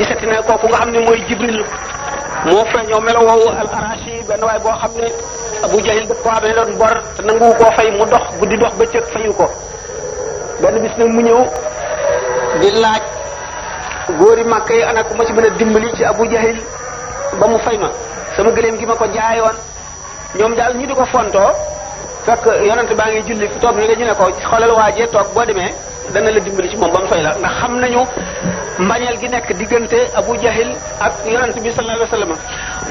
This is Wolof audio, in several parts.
gisati ne kooku nga xam ne mooy Jibril moo feeñoo melo woowu al arashi benn waay boo xam ne Abu Jahil daf ko amee doon bor te nangu koo fay mu dox guddi dox bëccëg fayu ko benn bis nag mu ñëw di laaj góori Makka yi ana ku ma ci mën a dimbali ci Abu Jahil ba mu fay ma sama gëléem gi ma ko jaayoon ñoom daal ñu di ko fontoo fekk yonent baa ngi julli fi toog ni ñu ne ko xoolal waajee toog boo demee dana la dimbali ci moom ba mu fay la ndax xam nañu mbañeel gi nekk diggante Abu Jahil ak yonent bi sallallahu alayhi wasallam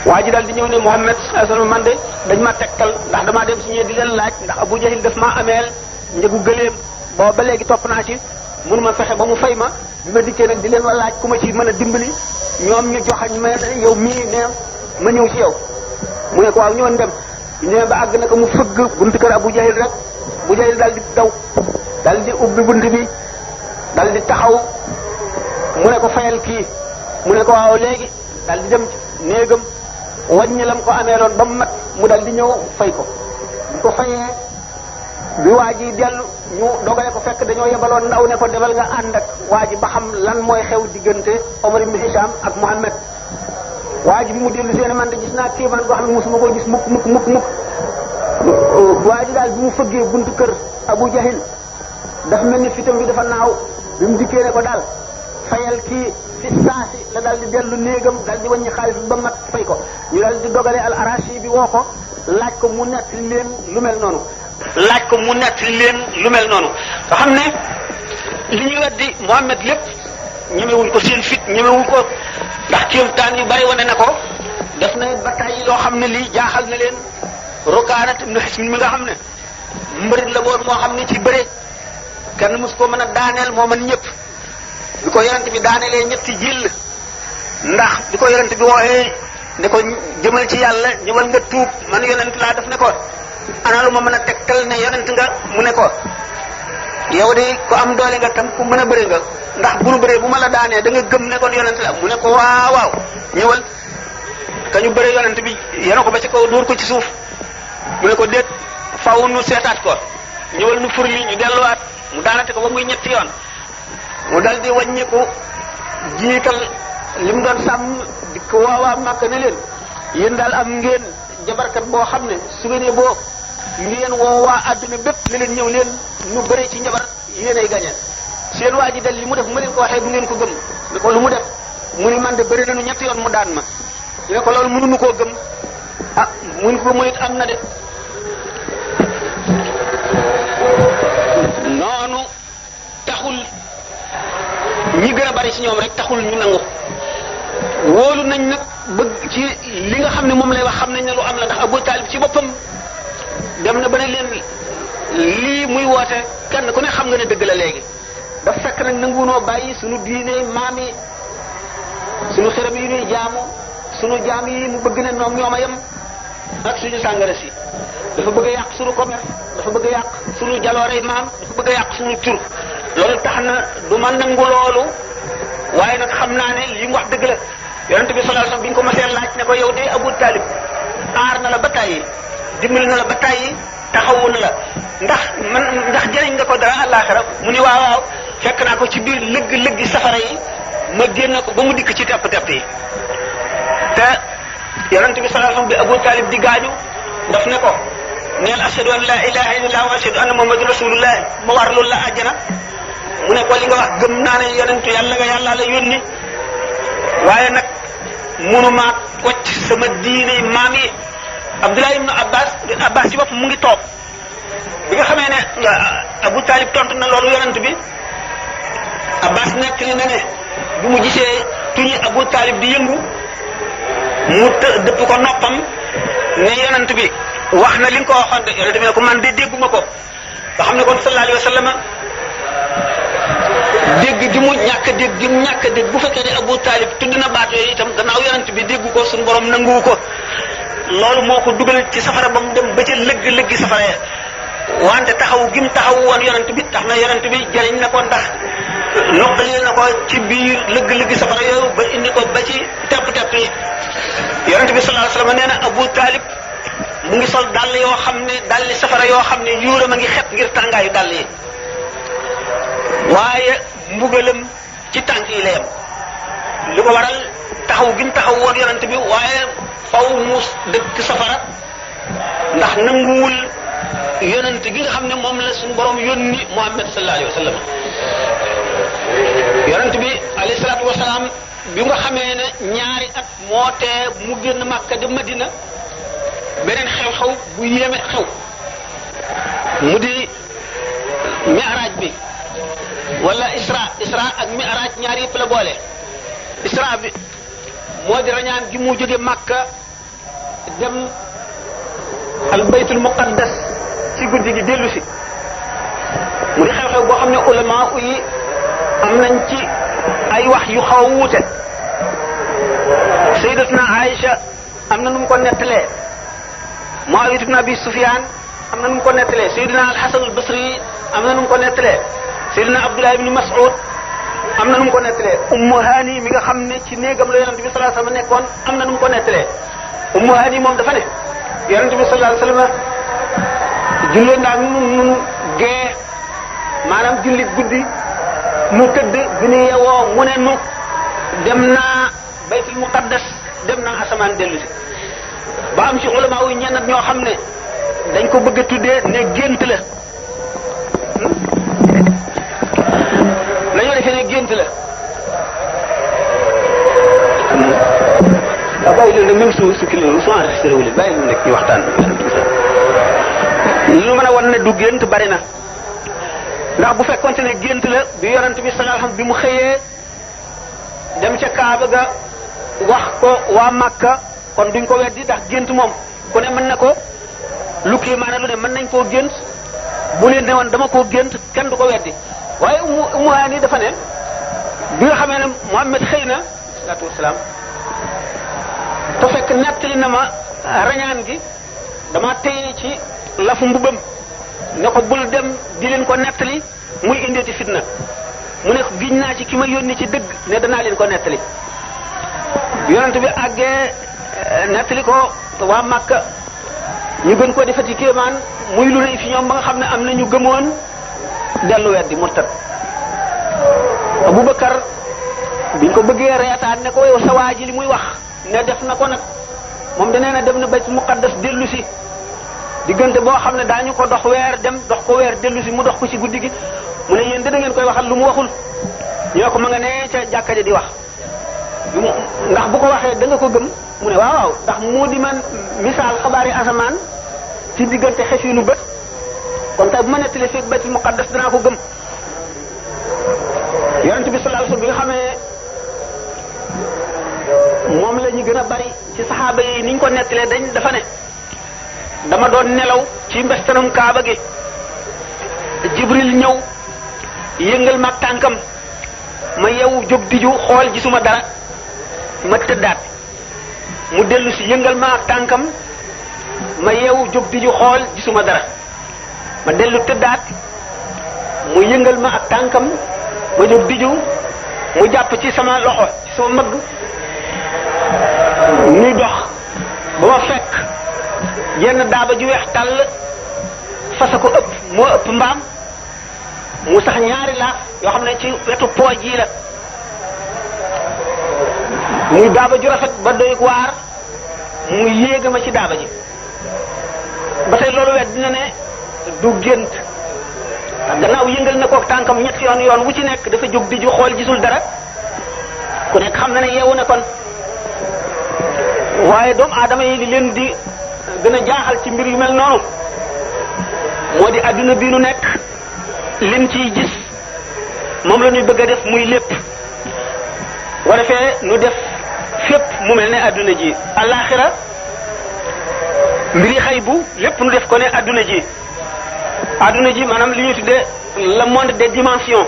waa ji daal di ñëw ne Muhammad sallallahu alayhi wasallam man de dañ ma tegtal ndax damaa dem si ñëwee di leen laaj ndax Abu Jahil daf maa ameel njëgu gëléem boo ba léegi topp naa ci mënuma fexe ba mu fay ma bi ma dikkee nag di leen wa laaj ku ma ci mën a dimbali ñoom ñu joxañ ma yow mii ne ma ñëw ci yow mu ne ko waaw ñëwoon dem ñu ne ba àgg na ko mu fëgg buntu kër Abu Jahil rek Abu Jahil daal di daw daal di ubbi bunt bi daal di taxaw mu ne ko fayal kii mu ne ko waaw léegi daal di dem néegam wàññi lam ko ameeloon ba mu mat mu daal di ñëw fay ko bu ko fayee bi waa ji dellu ñu dogale ko fekk dañoo yebaloon ndaw ne ko demal nga ànd ak waa ji ba xam lan mooy xew diggante Omar ibn Hisham ak Muhammad waa ji bi mu dellu seen man de gis naa kéemaan goo xam ne mosuma koo gis mukk waa ji daal bi mu fëggee buntu kër Abu Jahil dafa mel ni fitam bi dafa naaw bi mu dikkee ne ko daal fayal kii fi saasi la daal di dellu néegam daal di wàññi xaalis ba mat fay ko ñu daal di dogale al arashi bi woo ko laaj ko mu nett leen lu mel noonu nga xam ne li ñu weddi Muhammad lépp ñemewuñ ko seen fit ñemewuñ ko ndax kéemtaan yu bari wane na ko def na bataay loo xam ne lii jaaxal na leen Rukaanat ibn Hisn mi nga xam ne mbër la woon moo xam ne ci bëre kenn mos ko mën a daaneel moo mën ñëpp bi ko yonent bi daaneelee ñetti jël ndax bi ko yonent bi wooxee ne ko jëmal ci yàlla ñëwal nga tuub man yonent laa def ne ko ana lu ma mën a tegtal ne yonent nga mu ne ko yow de ko am doole nga tam ku mën a bëre nga ndax bu nu bëree bu ma la daanee da nga gëm ne kon yonent la mu ne ko waaw ñëwal ka ñu bëree yonent bi yéena ko ba ci kaw dóor ko ci suuf mu ne ko déet faw nu seetaat ko ñëwal nu furli ñu delluwaat mu daanate ko ba muy ñetti yoon mu dal di wàññiku jiital li mu doon sàmm di ko waawaa Màkka ne leen yéen daal am ngeen jabarkat boo xam ne su ngeen boo ngeen woo waa àdduna bépp ne leen ñëw leen ñu bëre ci njabar yéenay gañe seen waa ji dal li mu def ma leen ko waxee bu ngeen ko gëm ne ko lu mu def mu ni man de bëri nañu ñetti yoon mu daan ma ne ko loolu mënuñu koo gëm mun ko moyit am na de noonu taxul ñi gën a bari ci ñoom rek taxul ñu nangu wóolu nañ nag bëgg ci li nga xam ne moom lay wax xam nañ ne lu am la ndax Abu Talib ci boppam dem na ba ne leen lii muy woote kenn ku ne xam nga ne dëgg la léegi dafa fekk nag nanguwunoo bàyyi sunu diine maam yi sunu xërëm yi ñuy jaamu sunu jaam yi mu bëgg ne ñoom a yem ak suñu sàngara si dafa bëgg a yàq sunu commerce dafa bëgg a yàq sunu jaloorey maam dafa bëgg a yàq sunu tur loolu tax na du ma nangu loolu waaye nag xam naa ne li mu wax dëgg la yonente bi sallallahu alayhi wasallam bi ñu ko mësee laaj ne ko yow de Abu Talib aar na la ba tàyyi dimbali na la ba tàyyi taxawu na la ndax jëriñ nga ko dara àllaaxira mu ni waaw fekk naa ko ci biir lëgg safara yi ma génn ko ba mu dikk ci tepp yi te yonente bi sallallahu alayhi wasallam bi Abu Talib di gaañu daf ne ko neel ashhadu an la ilaha illallah wa ashhadu anna muhammadur rasulullah ma war loolu la àjjana mu ne ko li nga wax gëm naa ne yonentu yàlla nga yàlla la yónni waaye nag mënuma wacc sama diine maam yi Abdullah ibn Abbas ci bopp mu ngi toog bi nga xamee ne Abu Talib tontu na loolu yonent bi Abbas nekk li na ne bu mu gisee tuñi Abu Talib di yëngu mu dëpp ko noppam ne yonent bi wax na li nga ko waxoon de yonent bi ne ko man de dégguma ko nga xam ne kon sallallahu alayhi wa sallam dégg gi mu ñàkk a dégg bu fekkee ne Abu Talib tudd na baat yooyu itam gannaaw yonent bi déggu ko suñu borom nanguwu ko loolu moo ko dugal ci safara ba mu dem ba ca lëgg safara ya wante taxaw gi mu taxaw woon yonent bi tax na yonent bi jëriñ na ko ndax noqali na ko ci biir lëgg safara yooyu ba indi ko ba ci tepp yi yonent bi sallallahu alayhi wasallam nee na Abu Talib mu ngi sol dàll yoo xam ne dàlli safara yoo xam ne yuuram a ngi xet ngir tàngaayu dàll yi waaye mbugalam ci tànk yi la yem li ko waral taxaw gi mu taxaw woon yonent bi waaye faw mu dëkk safara ndax nanguwul yonent gi nga xam ne moom la suñu borom yónni Muhammad sallallahu alayhi wa sallam yonent bi alayhi salaatu wasalaam bi nga xamee ne ñaari at moo tee mu génn Makka dem Madina beneen xew-xew bu yéeme xew mu di mi'raaj bi wala isra ak mi'raaj ñaar yëpp la boole. isra bi moo di rañaan gi mu jóge Makka dem al baytul muqaddas ci guddi gi dellu si mu di xew-xew boo xam ne ulama yi am nañ ci ay wax yu xaw a wuute. sayyidatuna Aïcha am na nu mu ko nettalee Muawiya ibn Abi Sufyan am na nu mu ko nettalee sayyidina al-Hasan al-Basri am na nu mu ko nettalee sayyidina Abdullah ibn Mas'ud am na nu mu ko nettalee Ummu Hani mi nga xam ne ci néegam la yonent bi sallallahu alayhi wasallam nekkoon am na nu mu ko nettalee Ummu Hani moom dafa ne yonent bi sallallahu alayhi wasallam jullee ndax nun gee maanaam julli guddi nu tëdd bi nu yewoo mu ne nu dem naa baytul muqaddas dem naa asamaan dellu si ba am ci ulama yu ñenn ñoo xam ne dañ ko bëgg a tuddee ne gént la lañoo defee ne gént la waaw bàyyi leen même su kii loolu su enregistré wu leen bàyyi leen rek ñu waxtaan lu mën a wan ne du gént bari na ndax bu fekkonte ne gént la bi yonent bi sallallahu alayhi wasallam bi mu xëyee dem ca Kaaba ga wax ko waa Makka kon duñ ko weddi ndax gént moom ku ne mën na ko lu kii maanaam lu ne mën nañ koo gént bu leen ne woon dama koo gént kenn du ko weddi waaye Ummu Hani dafa ne bi nga xamee ne Muhammad xëy na salaatu wasalaam te fekk nettali na ma rañaan gi dama téye ci lafu mbubam ne ko bul dem di leen ko nettali muy indeeti fitna mu ne giñ naa ci ki ma yónni ci dëgg ne danaa leen ko nettali yonent bi àggee nettali ko waa Makka ñu gën ko defati kéemaan muy lu rëy fi ñoom ba nga xam ne am na ñu gëmoon dellu weddi murtad Abubakar biñ ko bëggee reetaan ne ko yow sa waa ji li muy wax ne def na ko nag moom danee na dem na baytul muqaddas dellu si diggante boo xam ne daañu ko dox weer dem dox ko weer dellu si mu dox ko ci guddi gi mu ne yéen da ngeen koy waxal lu mu waxul ñu ne ko ma nga ne ca jàkka ja di wax ndax bu ko waxee da nga ko gëm mu ne waaw waaw ndax moo di man misaal xabaari asamaan ci diggante xef yi nu bët kon tey bu ma nettalee fii baytul muqaddas danaa ko gëm yonent bi sallallahu alayhi wasallam bi nga xamee moom la ñu gën a bari ci saxaaba yi niñ ko nettalee dafa ne dama doon nelaw ci mbestanum Kaaba gi Jibril ñëw yëngal ma tànkam ma yeewu jóg diju xool gisuma dara ma tëddaat mu dellu si yëngal ma tànkam ma yeewu jóg diju xool gisuma dara ma dellu tëddaat mu yëngal ma ak tànkam ma jóg diju mu jàpp ci sama loxo ci sama mëgg ñuy dox ba ma fekk yenn daaba ju weex tàll fasa ko ëpp moo ëpp mbaam mu sax ñaari laaf yoo xam ne ci wetu pooj yi la muy daaba ju rafet ba doy waar mu yéega ma ci daaba ji ba tey loolu wet dina ne du gént gannaaw yëngal na ko tànkam ñetti yoon wu ci nekk dafa jóg di ju xool gisul dara ku nekk xam na ne yeewu na kon waaye doomu aadama yi li leen di gën a jaaxal ci mbir yu mel noonu moo di adduna bii nu nekk lim ciy gis moom la ñuy bëgg a def muy lépp bu defee nu def fépp mu mel ne adduna ji alaxira mbiri xëy bu lépp nu def ko ne adduna ji maanaam li ñuy tuddee le monde des dimensions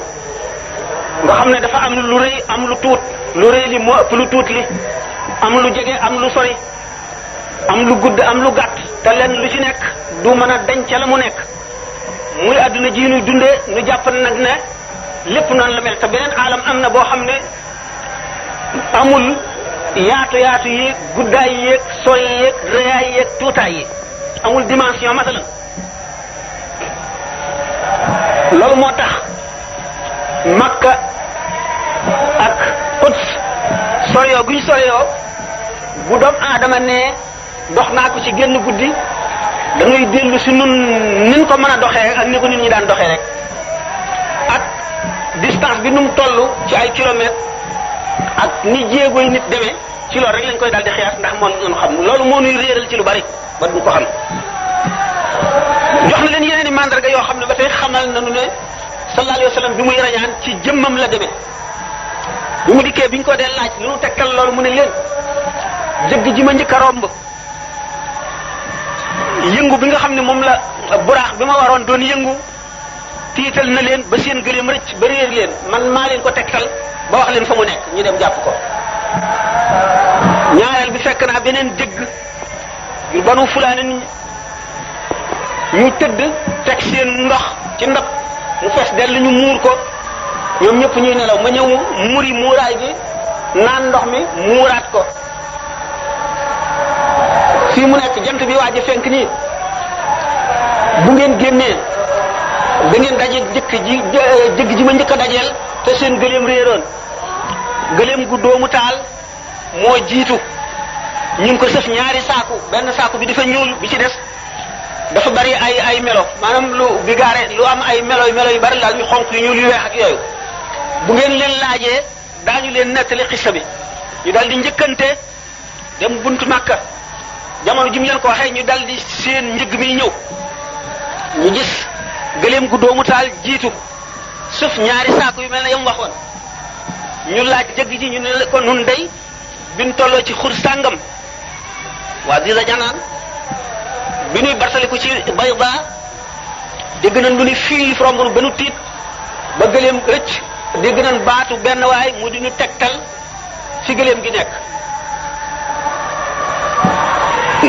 nga xam ne dafa am lu rëy am lu tuut lu rëy li moo ëpp lu tuut li am lu jege am lu sori am lu gudd am lu gàtt te lenn lu ci nekk du mën a denc la mu nekk muy adduna ji nuy dundee nu jàpp nag ne lépp noonu la mel te beneen alam am na boo xam ne amul yaatu yi guddaay yeeg sori yeeg rëyaay yeeg tuutaay yi amul dimension masalan loolu moo tax Makka ak Quds soreyoo guñ soreyoo bu doom aadama ne dox naa ko ci génn guddi dañuy dellu si nun nin ko mën a doxee ak ni ko nit ñi daan doxee rek ak distance bi nu mu toll ci ay kilomètres ak ni jéegoy nit demee ci loolu rek lañ koy daal di xiyaas ndax moo ñu xam loolu moo ñuy réeral ci lu bari ba duñ ko xam. jox na leen yeneen i mandarga yoo xam ne ba tey xamal nañu ne sallallahu alayhi wa sallam bi muy rañaan ci jëmmam la demee bi mu dikkee biñ ko dee laaj lu nu tekkal loolu mu ne leen jëgg ji ma njëkk a romb yëngu bi nga xam ne moom la buraax bi ma waroon doon yëngu tiital na leen ba seen gëléem rëcc ba réer leen man maa leen ko tegtal ba wax leen fa mu nekk ñu dem jàpp ko. ñaareel bi fekk naa beneen jëgg yu banu fulaane nit ñu tëdd teg seen ndox ci ndab mu fees dell ñu muur ko ñoom ñëpp ñuy nelaw ma ñëw muri muuraay bi naan ndox mi muuraat ko fii mu nekk jant bi waaj a fenk nii bu ngeen génnee da ngeen daje jëgg ji ma njëkk a dajeel te seen gëléem réeroon gëléem gu doomu taal moo jiitu ñu ngi ko sëf ñaari saaku benn saaku bi dafa ñuul bi ci des dafa bari ay melo maanaam lu bi gaare lu am ay melo yu bari laal yu xonq yu ñuul yu weex ak yooyu bu ngeen leen laajee daañu leen nettali xissa bi ñu dal di njëkkante dem buntu Makka jamono ji mu leen ko waxee ñu dal di seen njëg mi ñëw ñu gis gëléem gu doomu taal jiitu sëf ñaari saaku yu mel ne yam waxoon ñu laaj jëgg ji ñu ne ko nun day biñ tolloo ci xur sàngam waa disa janaan bi ñuy bartaliku ci Bayda dégg nañ lu ni fii romb nu ba nu tiit ba gëléem rëcc dégg nañ baatu benn waay mu di ñu tegtal fi gëléem gi nekk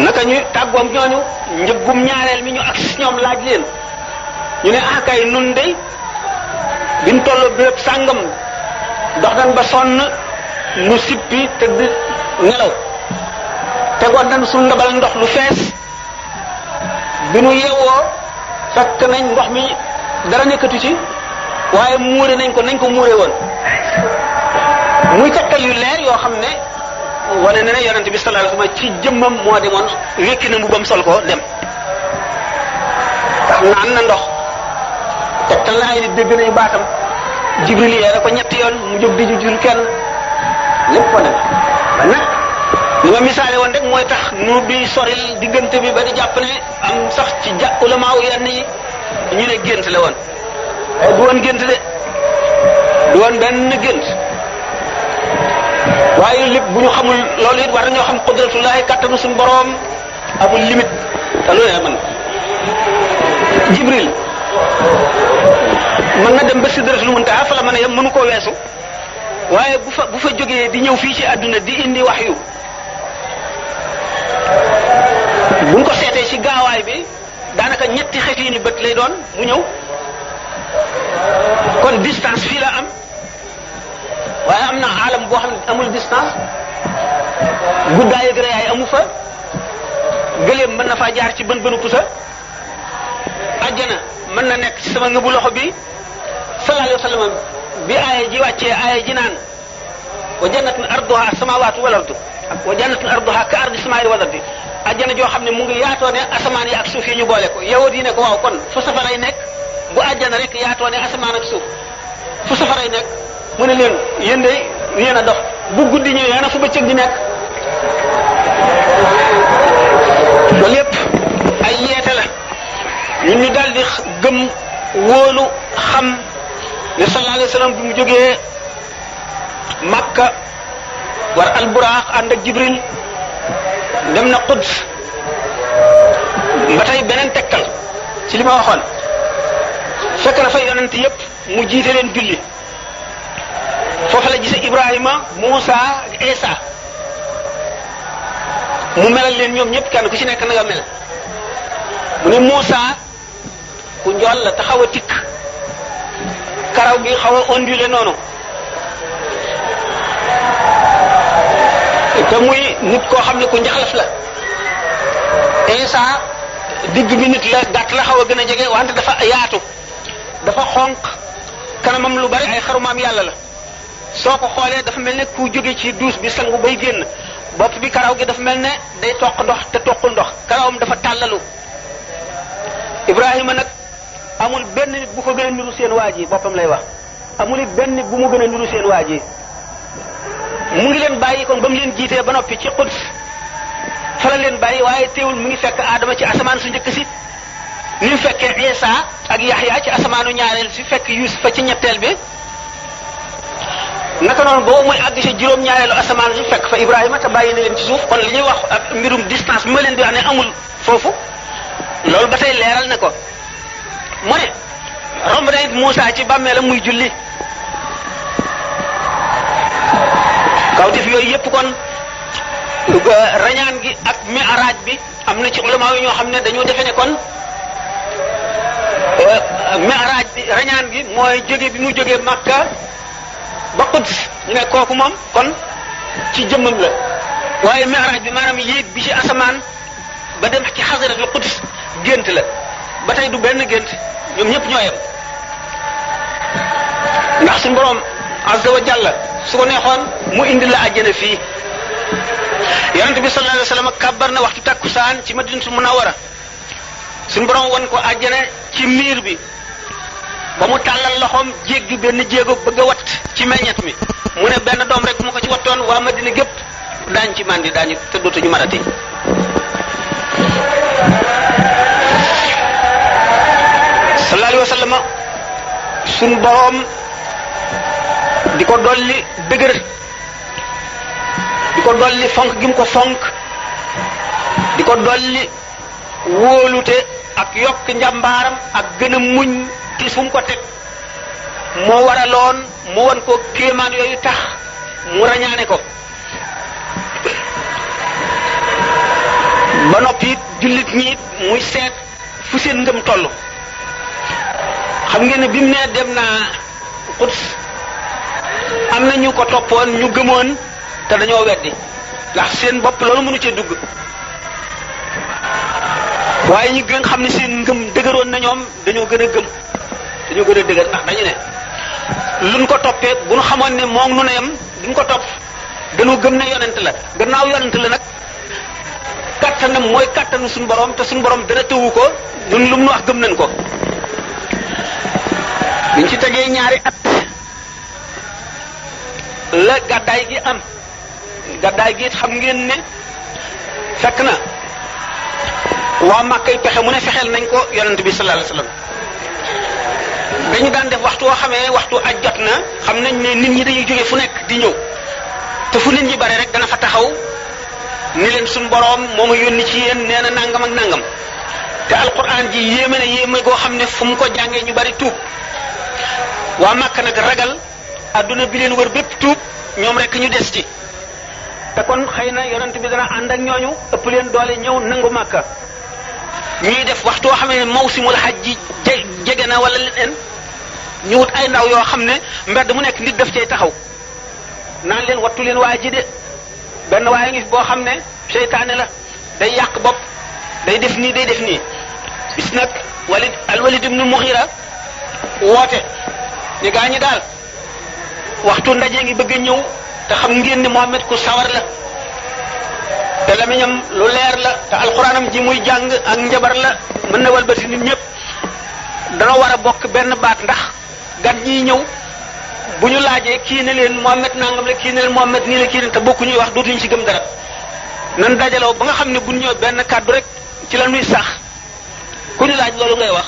naka ñu tàggoom ñooñu njëggum ñaareel mi ñu ak ñoom laaj leen ñu ne kay nun de biñ tolloo béréb sàngam dox nañ ba sonn nu sippi tëdd nelaw tegoon nañ suñu ndabal ndox lu fees bi nu yeewoo fekk nañ ndox mi dara nekkatu ci waaye muure nañ ko muure woon muy tegtal yu leer yoo xam ne wane na ne yonente bi sallallahu alayhi wasallam ci jëmmam moo demoon wekki na mbubam sol ko dem ndax naan na ndox tegtal na ay nit dégg nañu baatam Jibril yee ko ñetti yoon mu jóg di jul kenn lépp ko nag ba nag li ma misaale woon rek mooy tax nu bi soril diggante bi ba di jàpp ne am sax ci ulamaaw yenn yi ñu ne gént la woon du woon gént de du woon benn gént waaye lépp bu ñu xamul loolu it war nañoo xam qudratullahi kattanu suñu boroom amul limite te lu ne man Jibril mën na dem ba sidratul muntaha fa la mën a yem mënu koo weesu waaye bu fa jógee di ñëw fii ci àdduna di indi wahyu buñ ko seetee ci gaawaay bi daanaka ñetti xeeti ni bët lay doon mu ñëw kon distance fii la am waaye am na alam boo xam ne amul distance guddaay ak reyaay amu fa gëléem mën na faa jaar ci bën bënu pusa àjjana mën na nekk ci sama ngëbu loxo bi sallallahu alayhi wa sallam bi aaya ji wàccee aaya ji naan wa jannatin arduha as-samawatu wal ardu wa jannatin arduha ka ardi samaa'i wal ardi àjjana joo xam ne mu ngi yaatoo ne asamaan yi ak suuf yi ñu boole ko yahud yi ne ko waaw kon fu safaray nekk bu àjjana rek yaatoo ne asamaan ak suuf fu safaray nekk mu ne leen yéen de yéen a dox bu guddi ñëwee ana fu bëccëg di nekk loolu yépp ay yeete la ñun ñu daal di gëm wóolu xam ne sallallahu alayhi wa sallam bi mu jógee Makka war alburaax ànd ak Jibril dem na Quds ba tey beneen tegtal ci li ma waxoon fekk na fa yonent yépp mu jiite leen julli foofa la gise Ibrahima Muusa ak Isa mu melal leen ñoom ñëpp kenn ku ci nekk na nga mel mu ne Muusa ku njool la te xaw a tikk karaw gi xaw a ondulé noonu te muy nit koo xam ne ku njaxlaf la Isa digg bi nit la gàtt la xaw a gën a jege wante dafa yaatu dafa xonq kanamam lu bari ay xarumaam yàlla la soo ko xoolee dafa mel ne ku jóge ci duus bi sangu bay génn bopp bi karaw gi dafa mel ne day toq ndox te toqul ndox karawam dafa tàllalu Ibrahima nag amul benn nit bu ko gën a niru seen waa ji boppam lay wax amul it benn nit bu mu gën a niru seen waa ji mu ngi leen bàyyi kon ba mu leen jiitee ba noppi ci Quds fa la leen bàyyi waaye teewul mu ngi fekk Adama ci asamaan su njëkk si ni mu fekkee Isa ak Yaxya ci asamaanu ñaareel si fekk Yusufa ci ñetteel bi naka noonu boobu muy àgg si juróom-ñaareelu asamaan si fekk fa Ibrahima te bàyyi na leen ci suuf kon li ñuy wax ak mbirum distance bi ma leen di wax ne amul foofu loolu ba tey leeral na ko mu ne romb na it Muusa ci bàmmeelam muy julli kawtif yooyu yépp kon rañaan gi ak mi'raaj bi am na ci ulama yi ñoo xam ne dañoo defe ne kon mi'raaj bi rañaan gi mooy jóge bi mu jógee Makka ba Quds ñu ne kooku moom kon ci jëmmam la waaye mi'raaj bi maanaam yéeg bi ci asamaan ba dem ci xasaratul Quds gént la ba tey du benn gént ñoom ñëpp ñoo yem ndax suñu borom azza wa jalla su ko neexoon mu indi la àjjana fii yonent bi sallallahu alayhi wa sallam kàbbar na waxtu takkusaan ci Madinatul Munawwara suñu borom won ko àjjana ci miir bi ba mu tàllal loxoom jéggi benn jéego bëgg a wat ci meññet mi mu ne benn doom rek bu ma ko ci wattoon waa Madina gépp daañ ci mandi daañu te dootuñu marati sallallahu alayhi wa sallam suñu borom di ko dolli dëgër di ko dolli fonk gi mu ko fonk di ko dolli wóolute ak yokk njàmbaaram ak gën a muñ ci fu mu ko teg moo waraloon mu won ko kéemaan yooyu tax mu rañaane ko ba noppi jullit ñi muy seet fu seen ngëm toll xam ngeen ne bi mu nee dem naa Quds am na ñu ko toppoon ñu gëmoon te dañoo weddi ndax seen bopp loolu mënu cee dugg waaye ñi gën xam ne seen ngëm dëgëroon na ñoom dañoo gën a gëm dañoo gën a dëgër ndax dañu ne luñ ko toppee bu ñu xamoon ne moom nu ne yam duñ ko topp dañoo gëm ne yonent la gannaaw yonent la nag kattanam mooy kattanu suñu borom te suñu borom dara tëwu ko ñun lu mu nu wax gëm nañ ko biñ ci tegee ñaari at la gàddaay gi am gàddaay gi it xam ngeen ne fekk na waa Màkkay pexe mu ne fexeel nañ ko yonent bi sallallahu alayhi wasallam dañu daan def waxtu woo xamee waxtu aj jot na xam nañ ne nit ñi dañuy jóge fu nekk di ñëw te fu nit ñi bare rek dana fa taxaw ni leen suñ boroom moo ma yónni ci yéen nee na nangam ak nangam te alquran ji yéeme na yéeme goo xam ne fu mu ko jàngee ñu bari tuub waa Màkka nag ragal adduna bi leen wër bépp tuub ñoom rek ñu des ci te kon xëy na yonent bi dana ànd ak ñooñu ëpp leen doole ñëw nangu Màkka ñuy def waxtu woo xam ne mawsimul hajj ji jege na wala leneen ñu wut ay ndaw yoo xam ne mbedd mu nekk nit daf cay taxaw naan leen wattu leen waa ji de benn waaye ngi fi boo xam ne seytaane la day yàq bopp day def nii day def nii bis nag al-Walid ibn Mughira woote ni gaa ñi daal waxtu ndaje ngi bëgg a ñëw te xam ngeen ne Muhammad ku sawar la te lamiñam lu leer la te alxuraanam ji muy jàng ak njabar la mën na walbati nit ñëpp dana war a bokk benn baat ndax gan ñiy ñëw bu ñu laajee kii ne leen Muhammad nangam la kii ne leen Muhammad nii la kii ne te bokku ñuy wax dootuñu ci gëm dara nan dajaloo ba nga xam ne bu ñu ñëw benn kàddu rek ci la nuy sax ku ñu laaj loolu ngay wax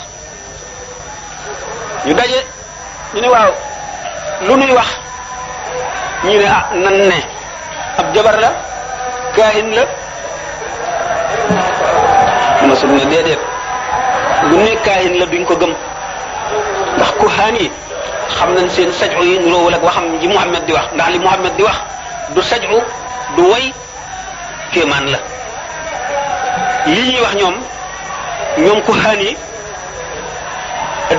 ñu daje ñu ne waaw lu nuy wax ñu ne ah nan ne ab jabar la kaahin la mosul ne déedéet bu ne kaahin la duñ ko gëm ndax kuhaan yi xam nañ seen saju yi nuroowul ak waxam ji Muhammad di wax ndax li Muhammad di wax du saju du way kéemaan la lii ñuy wax ñoom kuhaan yi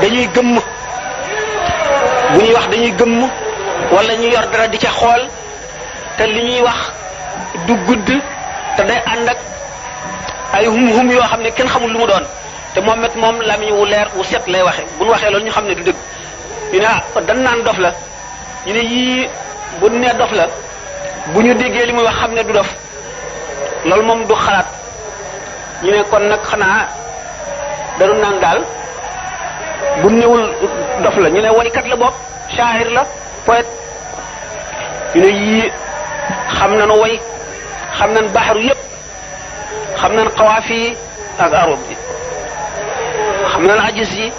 dañuy gëmm bu ñuy wax dañuy gëmm wala ñu yor dara di ca xool te li ñuy wax du gudd te day ànd ak ay hum yoo xam ne kenn xamul lu mu doon te Muhammad moom lamiñ wu leer wu set lay waxe bu ñu waxee loolu ñu xam ne du dëgg ñu ne ah dan naan dof la ñu ne yii bu ne dof la bu ñu déggee li muy wax xam ne du dof loolu moom du xalaat ñu ne kon nag xanaa dañu naan daal bu newul dof la ñu ne waykat la bopp shaa'ir la poète ñu ne yii xam nañu way xam nañ baxaru yépp xam nañ xawaafi yi ak arub yi xam nañ ajis yi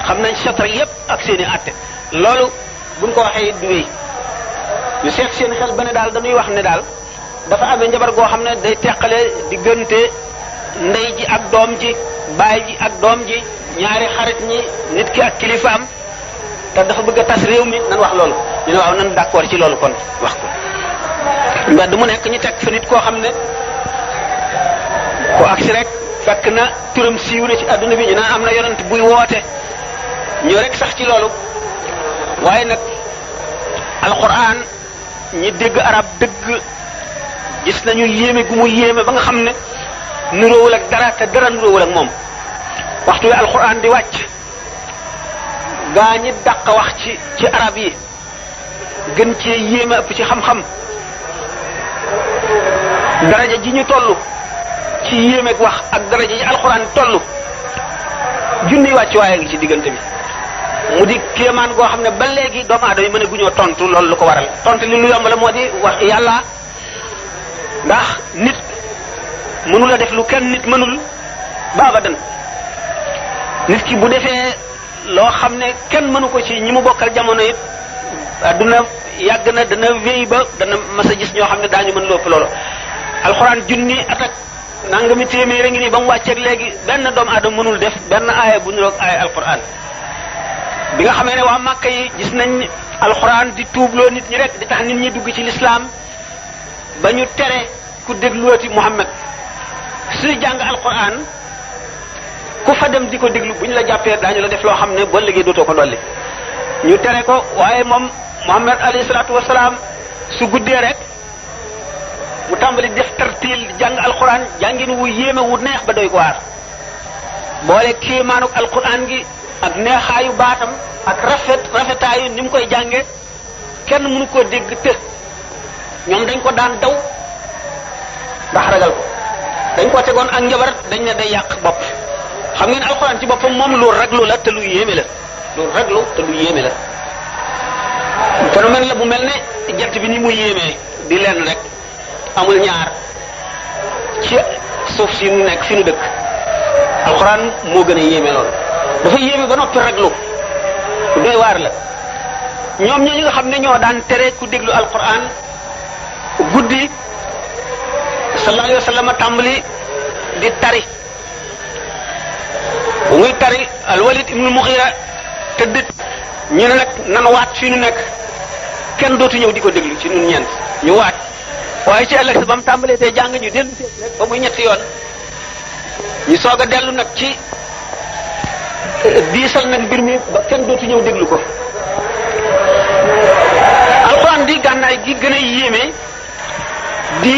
xam nañ chatre yépp ak seeni atte loolu buñ ko waxee it du wéy ñu seet seen xel ba ne daal dañuy wax ne daal dafa amee njabar goo xam ne day teqale diggante ndey ji ak doom ji baay ji ak doom ji ñaari xarit ñi nit ki ak kilifaam te dafa bëgg a tas réew mi nan wax loolu ñu ne waaw nan d'accord ci loolu kon wax ko mbedd mu nekk ñu teg fa nit koo xam ne ko agsi rek fekk na turam siiw na ci adduna bi ñu naan am na yonent buy woote ñu rek sax ci loolu waaye nag alquran ñi dégg arab dëgg gis nañu yéeme gu mu yéeme ba nga xam ne nuróowul ak dara te dara nuróowul ak moom waxtu wi alquran di wàcc gaa ñi dàq wax ci arab yi gën cee yéeme ëpp ci xam-xam daraja ji ñu toll ci yéemeeg wax ak daraja ji alquran toll junni wàcc waaye ngi ci diggante bi mu di kéemaan goo xam ne ba léegi doomu aadama yi mën a guñoo tontu loolu lu ko waral tontu li lu yomb la moo di wax yàlla ndax nit mënul a def lu kenn nit mënul ba abadan nit ki bu defee loo xam ne kenn mënu ko ci ñi mu bokkal jamono it adduna yàgg na dana wéy ba dana mas a gis ñoo xam ne daañu mën lópp loolu alxuraan junni atak nangami téeméer a ngi nii ba mu wàcceeg léegi benn doomu aadama mënul def benn aaya bu niroog aaya alxuraan bi nga xamee ne waa Màkka yi gis nañ alxuraan di tuubloo nit ñi rek di tax nit ñi dugg ci lislaam ba ñu tere ku dégluwati Muhammad suy jàng alxuraan ku fa dem di ko déglu bu ñu la jàppee daañu la def loo xam ne ba léegi dootoo ko dolli ñu tere ko waaye moom Muhammad alayhi salaatu wasalaam su guddee rek mu tàmbali def tartiil jàng alxuraan jàngin wu yéeme wu neex ba doy ko waar boole kéemaanuk alxuraan gi ak neexaayu baatam ak rafetaayu ni mu koy jànge kenn mënu koo dégg të ñoom dañ ko daan daw ndax ragal ko dañ ko tegoon ak njabar dañ ne day yàq bopp xam ngeen alxuraan ci boppam moom lu raglu la te lu yéeme la lu raglu te lu yéeme la phénomène la bu mel ne jant bi ni mu yéemee di leen rek amul ñaar ci suuf si nu nekk fi nu dëkk alxuraan moo gën a yéeme loolu dafa yéeme ba noppi raglu doy waar la ñoom ñi nga xam ne ñoo daan tere ku déglu alquran guddi sallallahu alayhi wa sallam tàmbali di tari bu muy tari alwalid ibnu mughira tëdd ñu ne nag nan waat fii nu nekk kenn dootu ñëw di ko déglu ci ñun ñeent ñu waat waaye ci ëllëg sa ba mu tàmbalee tey jàng ñu dellu seet rek ba muy ñetti yoon ñu soog a dellu nag ci diisal nag mbir mi ba kenn dootu ñëw déglu ko alxuraan di gànnaay gi gën a yéeme di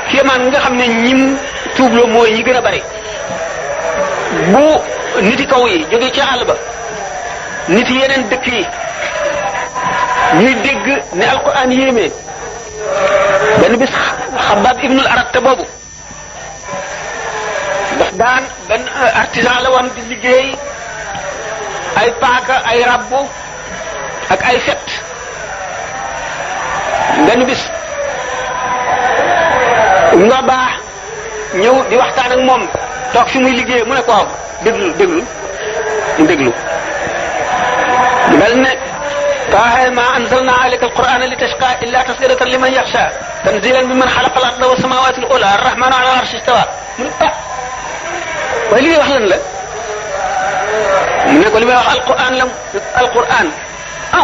kéemaan nga xam ne ñim tuubloo mooy yi gën a bari bu niti kaw yi jóge ci àll ba nit yeneen dëkk yi ñuy dégg ne alxuraan yéeme benn bis Xabaab ibnul Arat boobu daf daan benn artisan la woon di liggéey ay paaka ay rabbu ak ay fet benn bis nga baax ñëw di waxtaan ak moom toog fi muy liggéey mu ne ko waaw déglu mu déglu mel ne taaha ma anzalna alayka alqur'ana litashqa illa tasghiratan liman yakhsha tanzilan mimman khalaqa al-arda was samawati al-ula ar-rahmanu ala al-arshi istawa mu ne waaye li ngay wax lan la mu ne ko li may wax alquran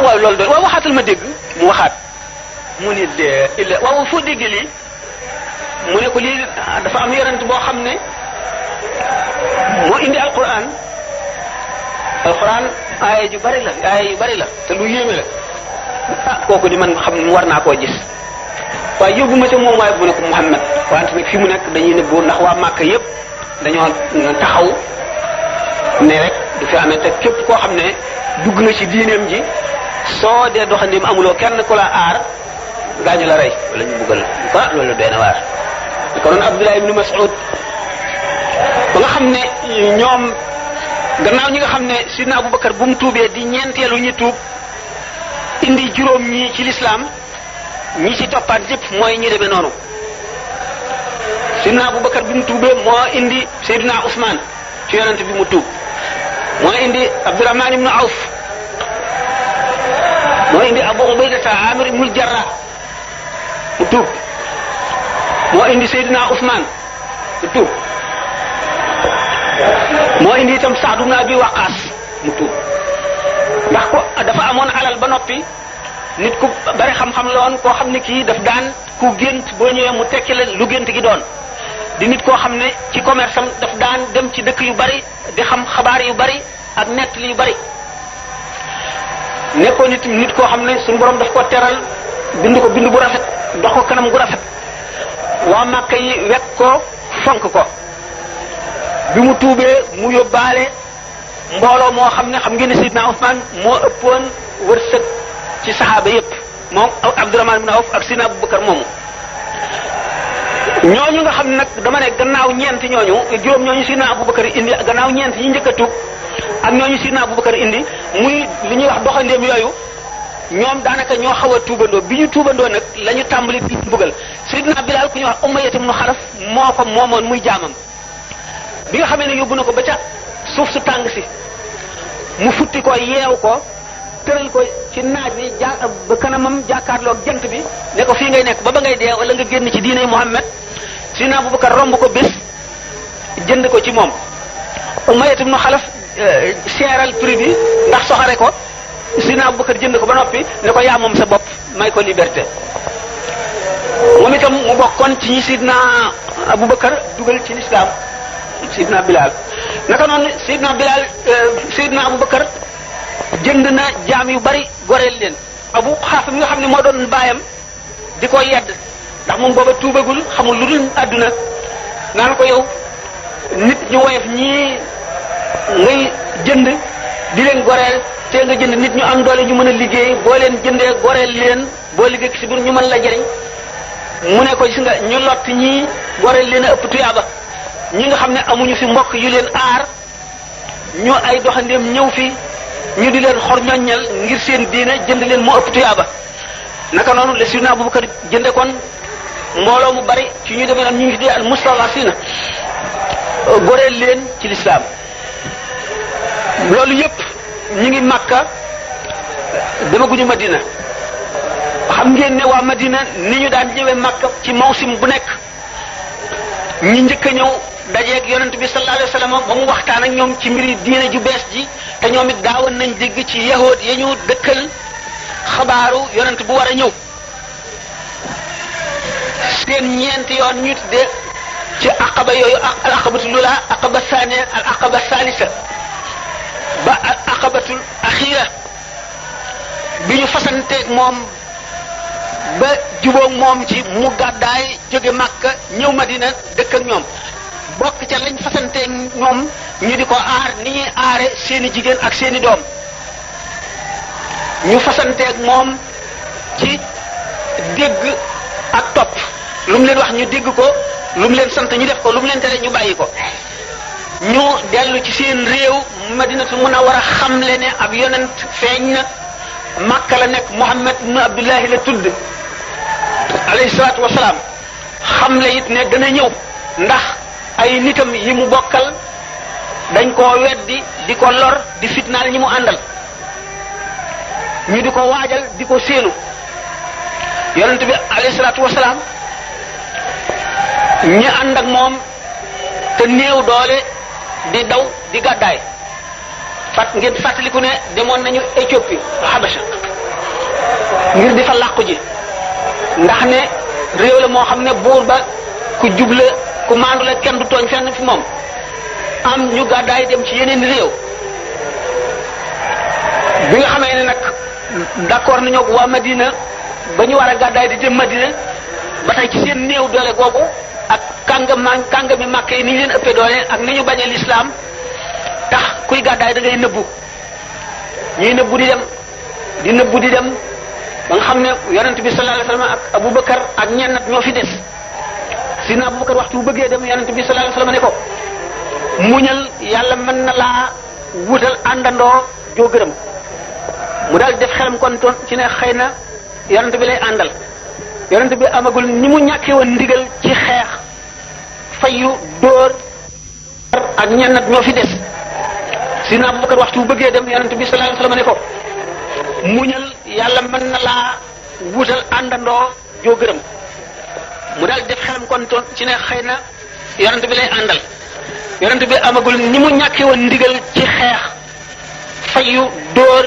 waaw loolu doon waaw waxaatal ma dégg mu waxaat mu ne de illa waaw foo dégg lii mu ne ko lii dafa am yonent boo xam ne moo indi alquran aaya yu bari la te lu yéeme la kooku di man xam war naa koo gis waaye yóbbu ma ca moom waaye mu ne ko Muhammad wante nag fi mu nekk dañuy nëbboo ndax waa Màkka yépp dañoo taxaw ne rek du fi amee te képp koo xam ne dugg nga ci diineem ji soo dee doxandéem amuloo kenn ku la aar daañu la rey wala ñu buggal ah loolu doy na waar. konoon Abdullah ibn Mas'ud ba nga xam ne ñoom gannaaw ñi nga xam ne sidna Abubakar bu mu tuubee di ñeenteelu ñi tuub indi juróom ñi ci lislaam ñi ci toppaat yëpp mooy ñi demee noonu. sidna Abubakar bi mu tuubee moo indi Seydina Ousmane ci yonent bi mu tuub moo indi Abdurrahman ibn Awf moo indi Abu Ubaydata Amir ibn al-Jarrah mu tuub moo indi Seydina Ousmane mu tuub moo indi itam Saad ibn Abi Waqqas mu tuub ndax ko dafa amoon alal ba noppi nit ku bari xam-xam la woon koo xam ne kii daf daan ku gént boo ñëwee mu tekki la lu gént gi doon di nit koo xam ne ci commerce am daf daan dem ci dëkk yu bari di xam xabaar yu bari ak nett yu bari nekkoon nit koo xam ne suñu borom daf ko teral bind ko bind bu rafet dox ko kanam gu rafet waa Màkka yi wekk ko fonk ko bi mu tuubee mu yóbbaale mbooloo moo xam ne xam ngeen ne Sidna Usmaan moo ëppoon wërsëg ci saxaaba yépp moom Abdurrahman ibn Awf ak Sidna Abubakar moomu ñooñu nga xam ne nag dama ne gannaaw ñeent ñooñu juróom ñooñu Sidna Abubakar indi gannaaw ñeent ñi njëkk a tuub ak ñooñu Sidna Abubakar indi muy li ñuy wax doxandeem yooyu ñoom daanaka ñoo xaw a tuubandoo bi ñu tuubandoo nag la ñu tàmbali di mbugal Sidna Bilal ku ñuy wax Umayya ibn Xalaf moo ko moomoon muy jaamam bi nga xamee ne yóbbu na ko ba ca suuf su tàng si mu futti ko yeew ko tëral ko ci naaj bi ba kanamam jàkkaarloog jant bi ne ko fii ngay nekk ba ngay dee wala nga génn ci diine Muhammad Sidna Abubakar romb ko bés jënd ko ci moom Umayya ibn Xalaf seeral prix bi ndax soxare ko Sidna Abubakar jënd ko ba noppi ne ko yaa moom sa bopp may ko liberté moom itam mu bokkoon ci ñi Sidna Abubakar dugal ci lislaam Sidna Bilal naka noonu Sidna Abubakar jënd na jaam yu bari goreel leen Abu Xaafa mi nga xam ne moo doon baayam di ko yedd ndax moom booba tuubagul xamul lu dul àdduna naan ko yow nit ñu woyof ñii ngay jënd di leen goreel te nga jënd nit ñu am doole ñu mën a liggéey boo leen jëndee goreel leen boo liggéey si biir ñu mën la jëriñ mu ne ko gis nga ñu lott ñii goreel leen a ëpp tuyaaba ñi nga xam ne amuñu fi mbokk yu leen aar ñu ay doxandeem ñëw fi ñu di leen xor ñoññal ngir seen diine jënd leen moo ëpp tuyaaba naka noonu le Sidna Abubakar jënde kon mbooloo mu bari ci ñu demee nag ñu ngi tuddee al mustadafina goreel leen ci lislaam loolu yépp ñu ngi Makka demaguñu Madina xam ngeen ne waa Madina ni ñu daan ñëwee Makka ci mawsim bu nekk ñi njëkk a ñëw dajeeg yonent bi sallallahu alayhi wasallam ba mu waxtaan ak ñoom ci mbiri diine ju bees ji te ñoom it daawoon nañ dégg ci yahood ya ñu dëkkal xabaaru yonent bu war a ñëw seen ñeenti yoon ñu tuddee ci aqaba yooyu al aqabatu lula aqaba thaniya al aqaba thalitha ba al aqabatul axira bi ñu fasanteeg moom ba jubóog moom ci mu gàddaay jóge Makka ñëw Madina dëkk ak ñoom bokk ca lañ fasanteeg ñoom ñu di ko aar ni ñuy aare seeni jigéen ak seeni doom ñu fasanteeg moom ci dégg ak topp lu mu leen wax ñu dégg ko lu mu leen sant ñu def ko lu mu leen tere ñu bàyyi ko ñu dellu ci seen réew Madinatul Munawwara xamle ne ab yonent feeñ na Makka la nekk Muhammad ibn Abdullahi la tudd alayhi salaatu wasalaam xamle it ne dana ñëw ndax ay nitam yi mu bokkal dañ koo weddi di ko lor di fitnaal ñi mu àndal ñu di ko waajal di ko séenu yonent bi alayhi salaatu wasalaam ñi ànd ak moom te néew doole di daw di gàddaay ngeen fàttaliku ne demoon nañu Éthiopie Habasha ngir di fa làqu ji ndax ne réew la moo xam ne buur ba ku jubla ku maandu la kenn du tooñ fenn fi moom am ñu gàddaay dem ci yeneen réew bi nga xamee ne nag d'accord nañoo waa Madina ba ñu war a gàddaay di dem Madina ba tey ci seen néew doole googu ak kàngami Makka yi ni ñu leen ëppee doole ak ni ñu bañee lislaam tax kuy gàddaay da ngay nëbbu ñuy nëbbu di dem di nëbbu di dem ba nga xam ne yonent bi sallallahu alayhi wasallam ak Abubakar ak ñenn ñoo fi des sidna Abubakar waxtu bu bëggee dem yonent bi sallallahu alayhi wasallam ne ko muñal yàlla mën na laa wutal àndandoo joo gërëm mu daal def xelam kon toon ci ne xëy na yonent bi lay àndal yonent bi amagul ni mu ñàkkee woon ndigal ci xeex fayu dóor ak ñenn ñoo fi des sidna Abubakar waxtu bu bëggee dem yonent bi sallallahu alayhi wasallam ne ko muñal yàlla mën na laa wutal àndandoo joo gërëm mu daal def xelam kon toon ci ne xëy na yonent bi lay àndal yonent bi amagul ni mu ñàkkee woon ndigal ci xeex fayu dóor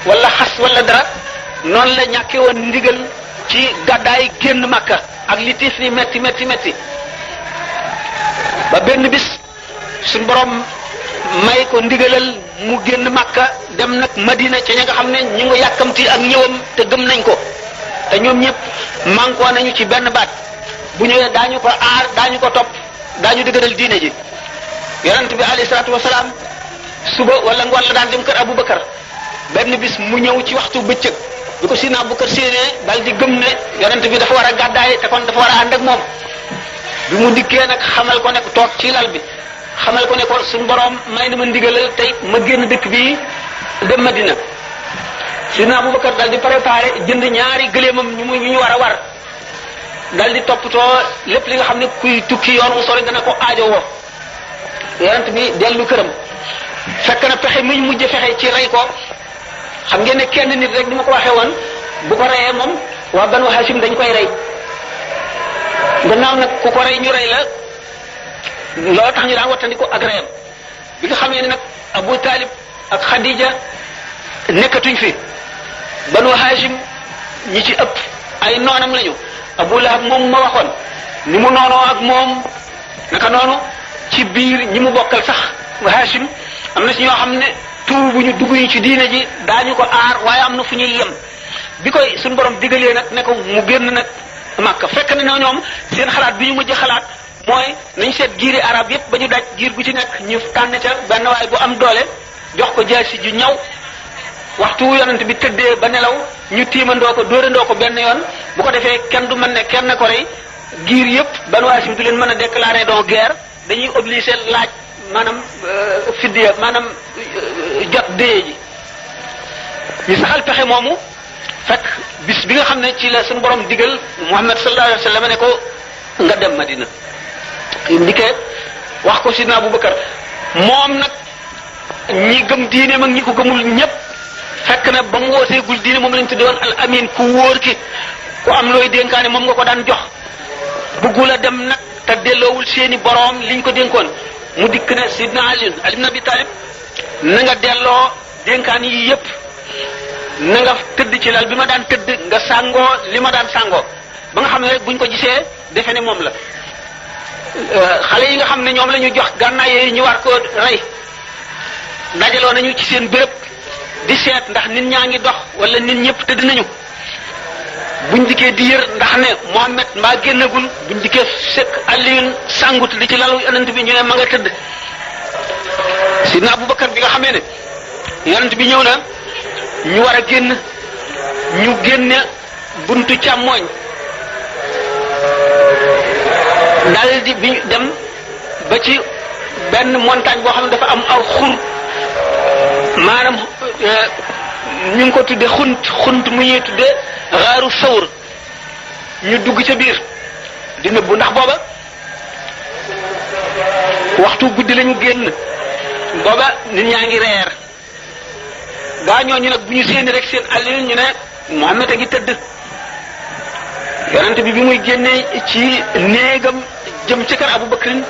wala xas wala dara noonu la ñàkkee woon ndigal ci gàddaay génn Makka ak li tiis li metti metti metti ba benn bis suñ borom may ko ndigalal mu génn Makka dem nag Madina ca ña nga xam ne ñi ngi yàkkamti ak ñëwam te gëm nañ ko te ñoom ñëpp mànkoo nañu ci benn baat bu ñëwee daañu ko aar daañu ko topp daañu dëgëral diine ji yonent bi alayhi salaatu wasalaam suba wala ngoon la daan dem kër Abubakar benn bis mu ñëw ci waxtu bëccëg bi ko Sidna Abubakar séenee dal di gëm ne yonent bi dafa war a gàddaay te kon dafa war a ànd ak moom bi mu dikkee nag xamal ko ne toog ci lal bi xamal ko ne ko suñu borom may na ma ndigalal tey ma génn dëkk bi dem Madina Sidna Abubakar dal di préparé jënd ñaari gëléemam ñu war a war dal di toppatoo lépp li nga xam ne kuy tukki yoon wu sori dana ko aajowoo yonent bi dellu këram fekk na pexe mi ñu mujj fexe ci rey ko xam ngeen ne kenn nit rek ni ma ko waxee woon bu ko reyee moom waa Banu Hashim dañ koy rey gannaaw nag ku ko rey ñu rey la loolu tax ñu daan wattandiko ak reyam bi nga xamee ne nag Abu Talib ak Khadija nekkatuñ fi Banu Hashim ñi ci ëpp ay noonam lañu Abu Lahab moom ma waxoon ni mu noonoo ak moom naka noonu ci biir ñi mu bokkal sax Hashim am na ci ñoo xam ne tuubu ñu dugg ñu ci diine ji daañu ko aar waaye am na fu ñuy yem bi koy suñu borom digalee nag ne ko mu génn nag Makka fekk na ñoom seen xalaat bi ñu mujj xalaat mooy nañ seet giiri arab yépp ba ñu daj giir gu ci nekk ñu tànn ca benn waay bu am doole jox ko jaasi ju ñaw waxtu yonent bi tëddee ba nelaw ñu tiimandoo ko dóorandoo ko benn yoon bu ko defee kenn du mën ne kenn ko rey giir yépp Banu Hashim du leen mën a déclarer donc guerre dañuy obligé laaj maanaam fiddiya maanaam jot dee ji ñu saxal pexe moomu fekk bis bi nga xam ne ci la suñu borom digal Muhammad sallallahu alayhi wa sallam ne ko nga dem Madina ndikee wax ko Sidna Abubakar moom nag ñi gëm diine mag ñi ko gëmul ñépp fekk na ba mu wooteegul diine moom lañ tudde woon al amin ku wóor ki ku am looy dénkaane moom nga ko daan jox bëggul a dem nag te delloowul seeni boroom liñ ko dénkoon mu dikk ne Sidna Ali ibn Abi Talib na nga delloo dénkaan yi yépp na nga tëdd ci lal bi ma daan tëdd nga sàngoo li ma daan sàngoo ba nga xam ne rek buñ ko gisee defe ne moom la xale yi nga xam ne ñoom la ñu jox gànnaay yooyu ñu war ko rey dajaloo nañu ci seen béréb di seet ndax nit ñaa ngi dox wala nit ñëpp tëdd nañu buñ dikkee di yër ndax ne Muhammad mbaa génnagul buñ dikkee fekk Aliyun sàngut di ci lalu yonent bi ñu ne ma nga tëdd Sidna Abubakar bi nga xamee ne yonent bi ñëw na ñu war a génn ñu génne buntu càmmooñ dal di bi dem ba ci benn montagne boo xam ne dafa am aw xur maanaam ñu ngi ko tudde xunt mu ñuy tudde xaaru sawr ñu dugg ca biir di nëbbu ndax booba waxtu guddi lañu génn booba nit ñaa ngi reer gaa ñooñu nag bu ñu séeni rek seen àll ñu ne Muhammad a ngi tëdd yonent bi muy génnee ci néegam jëm ci kër Abu Bakrin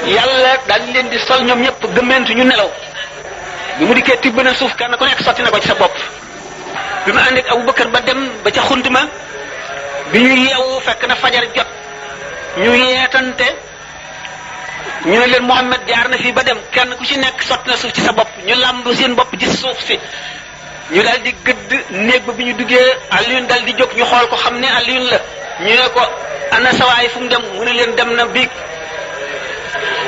yàlla daal di leen di sol ñoom ñëpp gëmmentu ñu nelaw bi mu dikkee tibb na suuf kenn ku nekk sotti na ko ci sa bopp bi mu ànd ak Abu Bakar ba dem ba ca xunt ma bi ñu yeewu fekk na fajar jot ñu yeetante ñu ne leen Muhammad jaar na fii ba dem kenn ku ci nekk sotti na suuf ci sa bopp ñu làmb seen bopp gis suuf si ñu daal di gëdd néeg ba bi ñu duggee Alioune dal di jóg ñu xool ko xam ne Alioune la ñu ne ko ana sawaay fu mu dem mu ne leen dem na biig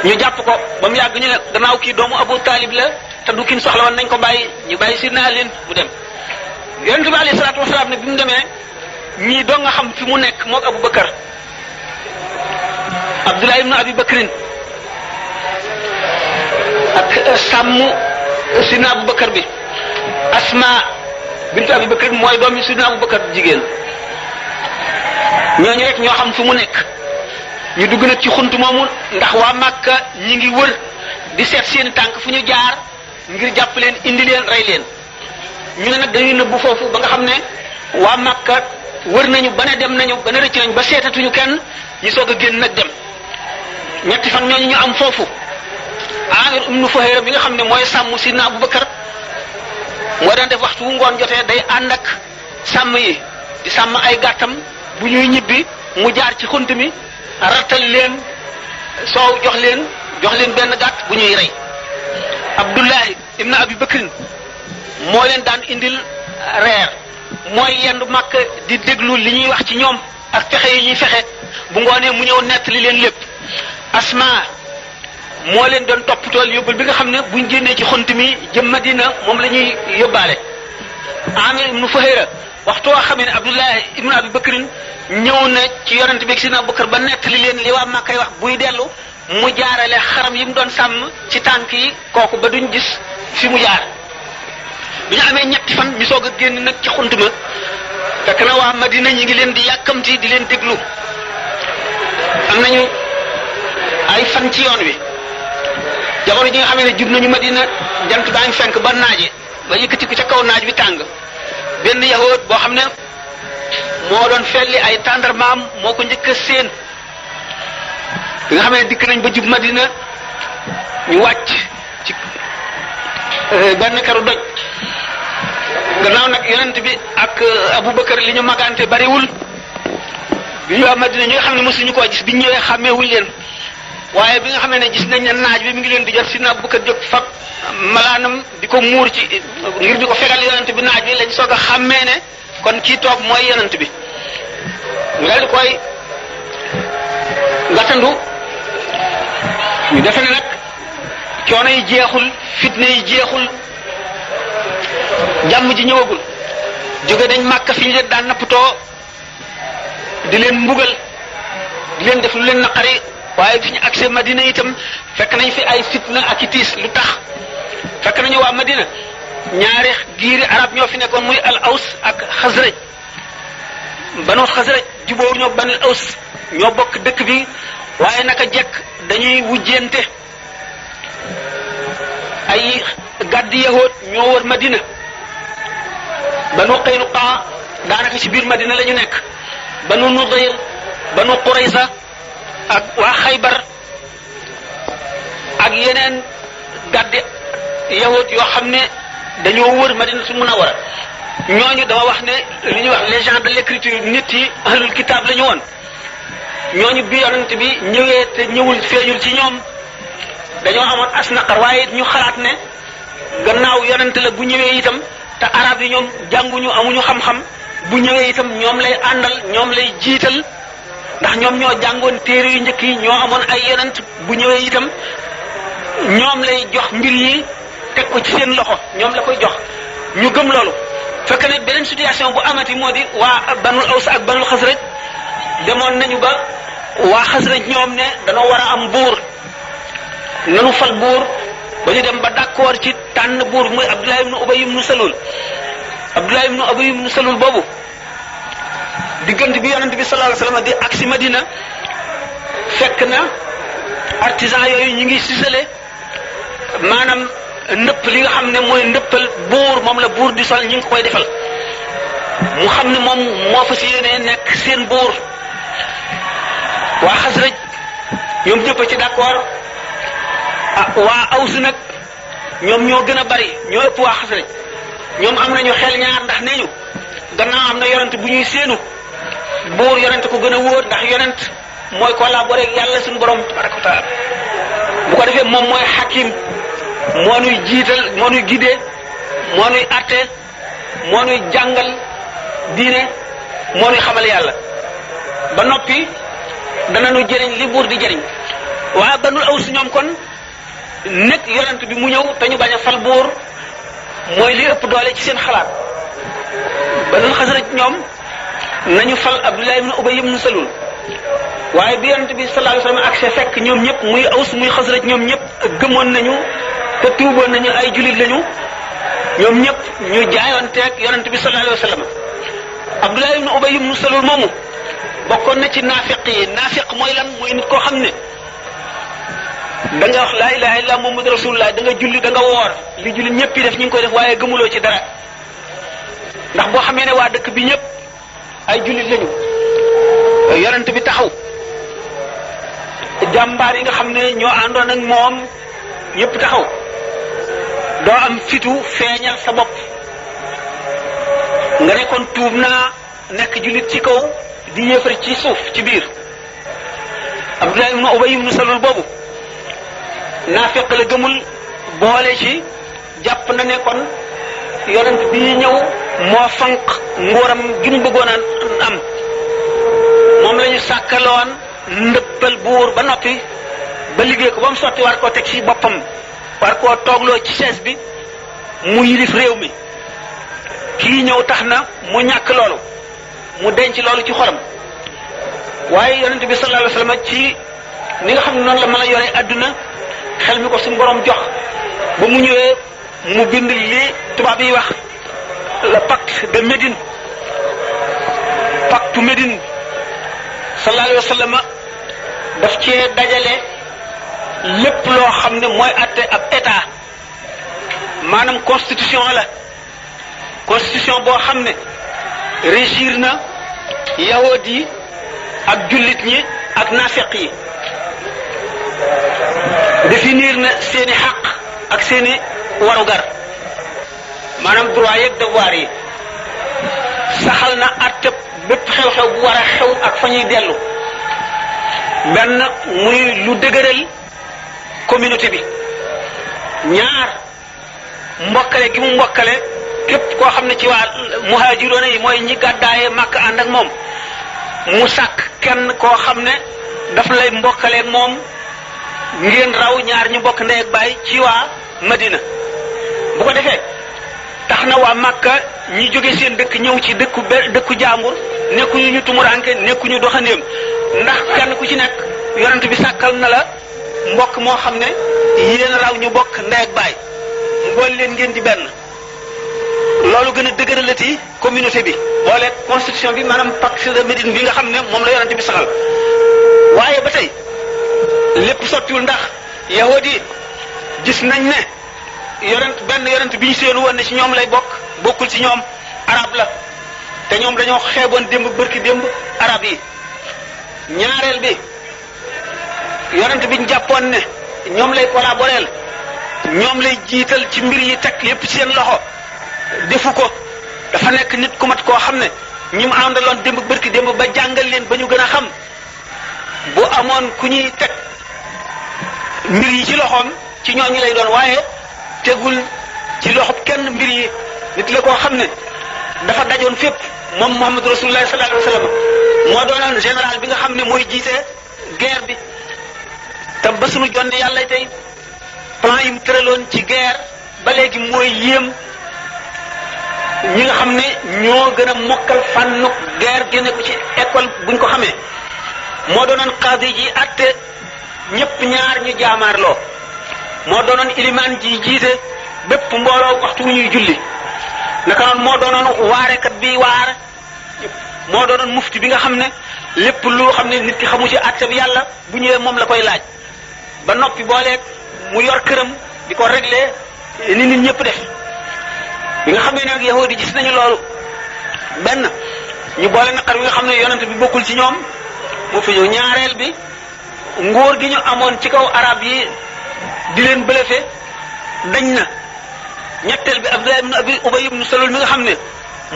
ñu jàpp ko ba mu yàgg ñu ne gannaaw kii doomu Abu Talib la te du kin soxla woon nañ ko bàyyi ñu bàyyi Sidna Alioune mu dem yonent bi alayhi salaatu wasalaam ne bi mu demee ñii doo nga xam fi mu nekk moog Abu Bakar Abdullah ibnu Abi Bakrin ak sàmm sidna Abu Bakar bi Asma bintu Abi Bakrin mooy doomi sidna Abu Bakar jigéen ñooñu rek ñoo xam fu mu nekk ñu dugg nag ci xunt moomu ndax waa Màkka ñi ngi wër di seet seen tànk fu ñu jaar ngir jàpp leen indi leen rey leen ñu ne nag dañuy nëbbu foofu ba nga xam ne waa Màkka wër nañu ba ne dem nañu ba ne rëcc nañu ba seetatuñu kenn ñu soog a génn nag dem ñetti fan ñooñu ñu am foofu Amir ibnu Fuhayra bi nga xam ne mooy sàmm sidna Abu Bakar moo daan def waxtu wu ngoon jotee day ànd ak sàmm yi di sàmm ay gàttam bu ñuy ñibbi mu jaar ci xunt mi rattal leen soow jox leen benn gàtt bu ñuy rey Abdullahi ibn Abi Bakrin moo leen daan indil reer mooy yendu Makka di déglu li ñuy wax ci ñoom ak fexe yi ñuy fexe bu ngoonee mu ñëw nettali leen lépp Asma moo leen doon toppatool yóbbal bi nga xam ne buñ génnee ci xunt mi jëm Madina moom la ñuy yóbbaale Amir ibn Fuhayra waxtu waa xamee ne Abdullahi ibn Abi Bakrin ñëw na ci yonent bi Sidna Abubakar ba nettali leen li waa Makka wax buy dellu mu jaarale xaram yi mu doon sàmm ci tànk yi kooku ba duñ gis fi mu jaar bi ñu amee ñetti fan ñu soog a génn nag ci xunt ma fekk na waa Madina ñi ngi leen di yàkkamti di leen déglu am nañu ay fan ci yoon wi jamono ji nga xam ne jub nañu Madina jant baa ngi fenk ba naaje ba yëkkatiku ca kaw naaj bi tàng benn yahood boo xam ne moo doon felli ay tàndarmaam moo ko njëkk a séen bi nga xam ne dikk nañ ba jub Madina ñu wàcc ci benn karu doj gannaaw nag yonent bi ak Abubakar li ñu magante bariwul bi ñu waa Madina ñi nga xam ne mosuñu koo gis bi ñëwee xàmmeewuñ leen waaye bi nga xam ne gis nañ ne naaj bi mi ngi leen di jot si na Abubakar jóg fab malaanam di ko muur ci ngir di ko fegal yonent bi naaj bi lañ soog a xàmmee ne kon kii toog mooy yonent bi ñu daal di koy gàttandu ñu defe ne nag coono yi jeexul fitne yi jeexul jàmm ji ñëwagul jóge dañ Màkka fi ñu leen daan nappatoo di leen mbugal di leen def lu leen naqari waaye fi ñu accès Madina itam fekk nañ fi ay fitna ak i tiis lu tax fekk nañu waa Madina ñaari giiri arab ñoo fi nekkoon muy al aws ak xasraj banu xasraj jubóor ñoo banul aws ñoo bokk dëkk bi waaye naka jekk dañuy wujjente ay gàddi yahood ñoo wër Madina banu Qaynuqa daanaka ci biir Madina la ñu nekk banu Nudayr banu Qurayza ak waa Xaybar ak yeneen gàddi yahood yoo xam ne dañoo wër Madinatul Munawwara ñooñu dama wax ne li ñuy wax les gens de l'écriture nit yi ahlul kitaab la ñu woon ñooñu bi yonent bi ñëwee te ñëwul feeñul ci ñoom dañoo amoon as naqar waaye ñu xalaat ne gannaaw yonent la bu ñëwee itam te arab yi ñoom jànguñu amuñu xam-xam bu ñëwee itam ñoom lay àndal ñoom lay jiital ndax ñoom ñoo jàngoon téere yu njëkk yi ñoo amoon ay yonent bu ñëwee itam ñoom lay jox mbir yi teg ko ci seen loxo ñoom la koy jox ñu gëm loolu fekk ne beneen situation bu amati moo di waa banul aws ak banul xasraj demoon nañu ba waa xasraj ñoom ne danoo war a am buur nanu fal buur ba ñu dem ba d'accord ci tànn buur muy Abdullah ibnu Ubay ibnu Salul Abdullah ibnu Ubay ibnu Salul boobu diggante bi yonent bi sallallahu alayhi wasallam di agsi Madina fekk na artisan yooyu ñu ngi sisale maanaam ndëpp li nga xam ne mooy ndëppal buur moom la buur di sol ñu ngi koy defal mu xam ne moom moo fa si yéenee nekk seen buur waa Xasraj ñoom ñëpp ci d'accord waa Aws nag ñoom ñoo gën a bari ñoo ëpp waa Xasraj ñoom am nañu xel ñaar ndax nee ñu gannaaw am na yonent bu ñuy séenu buur yonent ko gën a wóor ndax yonent mooy collaborer ak yàlla suñu borom tabaraka wa taala bu ko defee moom mooy hakim moo nuy jiital moo nuy guidé moo nuy atte moo nuy jàngal diine moo nuy xamal yàlla ba noppi dana nu jëriñ li buur di jëriñ waa banul aws ñoom kon nekk yonent bi mu ñëw te ñu bañ a fal buur mooy li ëpp doole ci seen xalaat Banu Xasraj ñoom nañu fal Abdullah ibn Ubay ibn Salul waaye bi yonent bi sallallahu alayhi wasallam ak see fekk ñoom ñëpp muy Aws muy Xasraj ñoom ñëpp gëmoon nañu te tuuboon nañu ay julit lañu ñoom ñëpp ñu jaayoonteeg yonent bi sallallahu alayhi wasallam. Abdullah ibn Ubay ibn Salul moomu bokkoon na ci naafiq yi. naafiq mooy lan? mooy nit koo xam ne da nga wax laa ilaha illa muhammadu rasulullah, da nga julli, da nga woor, li julli ñëpp yi def ñu ngi koy def, waaye gëmuloo ci dara. ndax boo xamee ne waa dëkk bi ñëpp ay jullit lañu, yonent bi taxaw, jàmbaar yi nga xam ne ñoo àndoon ak moom ñëpp taxaw, doo am fitu feeñal sa bopp nga ne kon tuub naa nekk jullit ci kaw di yéefar ci suuf ci biir. Abdullah ibn Ubay ibn Salul boobu naafiq la, gëmul, boole ci jàpp na ne kon yonent bii ñëw moo fanq nguuram gi mu bëggoon a am. moom la ñu sàkkaloon ndëppal buur ba noppi ba liggéey ko ba mu sotti, war koo teg ci boppam, war koo toogloo ci chaise bi mu yilif réew mi. kii ñëw tax na mu ñàkk loolu, mu denc loolu ci xolam. waaye yonent bi sallallahu alayhi wasallam ci ni nga xam ne noonu la mën a yore adduna, xel mi ko suñu borom jox, ba mu ñëwee mu bind li tubaab yi wax le pacte de Médine. pacte Médine sallallahu alayhi wasallam daf cee dajale lépp loo xam ne mooy atte ab état, maanaam constitution la. constitution boo xam ne régir na yahud yi ak jullit ñi ak naafeq yi, définir na seeni xaq ak seeni warugar, maanaam droit yeeg devoir yi, saxal na àtteb bépp xew-xew bu war a xew ak fa ñuy dellu. benn muy lu dëgëral communauté bi, ñaar mbokkale gi mu mbokkale képp koo xam ne ci waa muhaajiroona yi mooy ñi gàddaaye Makka ànd ak moom, mu sàkk kenn koo xam ne daf lay mbokkaleeg moom ngeen raw ñaar ñu bokk ndey ak baay ci waa Madina. bu ko defee tax na waa Makka ñi jóge seen dëkk ñëw ci dëkku jaambur nekkuñu ñu tumuranke, nekkuñu doxandéem, ndax kenn ku ci nekk yonent bi sàkkal na la mbokk moo xam ne yéen raw ñu bokk ndey ak baay, mu boole leen ngeen di benn. loolu gën a dëgëralati communauté bi, boole constitution bi, maanaam pacte de Médine bi nga xam ne moom la yonent bi saxal. waaye ba tey lépp sottiwul, ndax yahudi yi gis nañ ne benn yonent bi ñu seenu woon ne ci ñoom lay bokkul ci ñoom, arab la, te ñoom dañoo xeeboon démb bërki démb arab yi. ñaareel bi yonent bi ñu jàppoon ne ñoom lay collaborer, ñoom lay jiital ci mbir yi, teg yépp ci seen loxo, defu ko. dafa nekk nit ku mat koo xam ne ñi mu àndaloon démb bërki démb ba jàngal leen ba ñu gën a xam, bu amoon ku ñuy teg mbir yi ci loxoom ci ñooñu lay doon, waaye tegul ci loxob kenn mbir yi. nit la koo xam ne dafa dajoon fépp. moom Muhammad Rasulullah sallallahu alayhi wasallam moo doonoon général bi nga xam ne mooy jiite guerre bi, te ba suñu jonne yàlla tey plan yi mu tëraloon ci guerre ba léegi mooy yéem ñi nga xam ne ñoo gën a mokkal fànnu guerre génne ko ci école buñ ko xamee. moo doonoon qaadi ji atte ñëpp ñaar ñu jaamaarloo, moo doonoon ilimaan ji jiite bépp mbooloo waxtu wu ñuy julli, naka noonu moo doonoon waarekat bi waar, moo doonoon mufti bi nga xam ne lépp lu xam ne nit ki xamu ci atte bi yàlla bu ñëwee moom la koy laaj. ba noppi booleeg mu yor këram di ko régler ni nit ñëpp def. bi nga xam ne nag yahudi gis nañu loolu, benn ñu boole naqar bi nga xam ne yonent bi bokkul ci ñoom mu fi ñëw. ñaareel bi nguur gi ñu amoon ci kaw arab yi di leen bëlëfe dañ na. ñetteel bi Abdullah ibn Ubay ibn Salul mi nga xam ne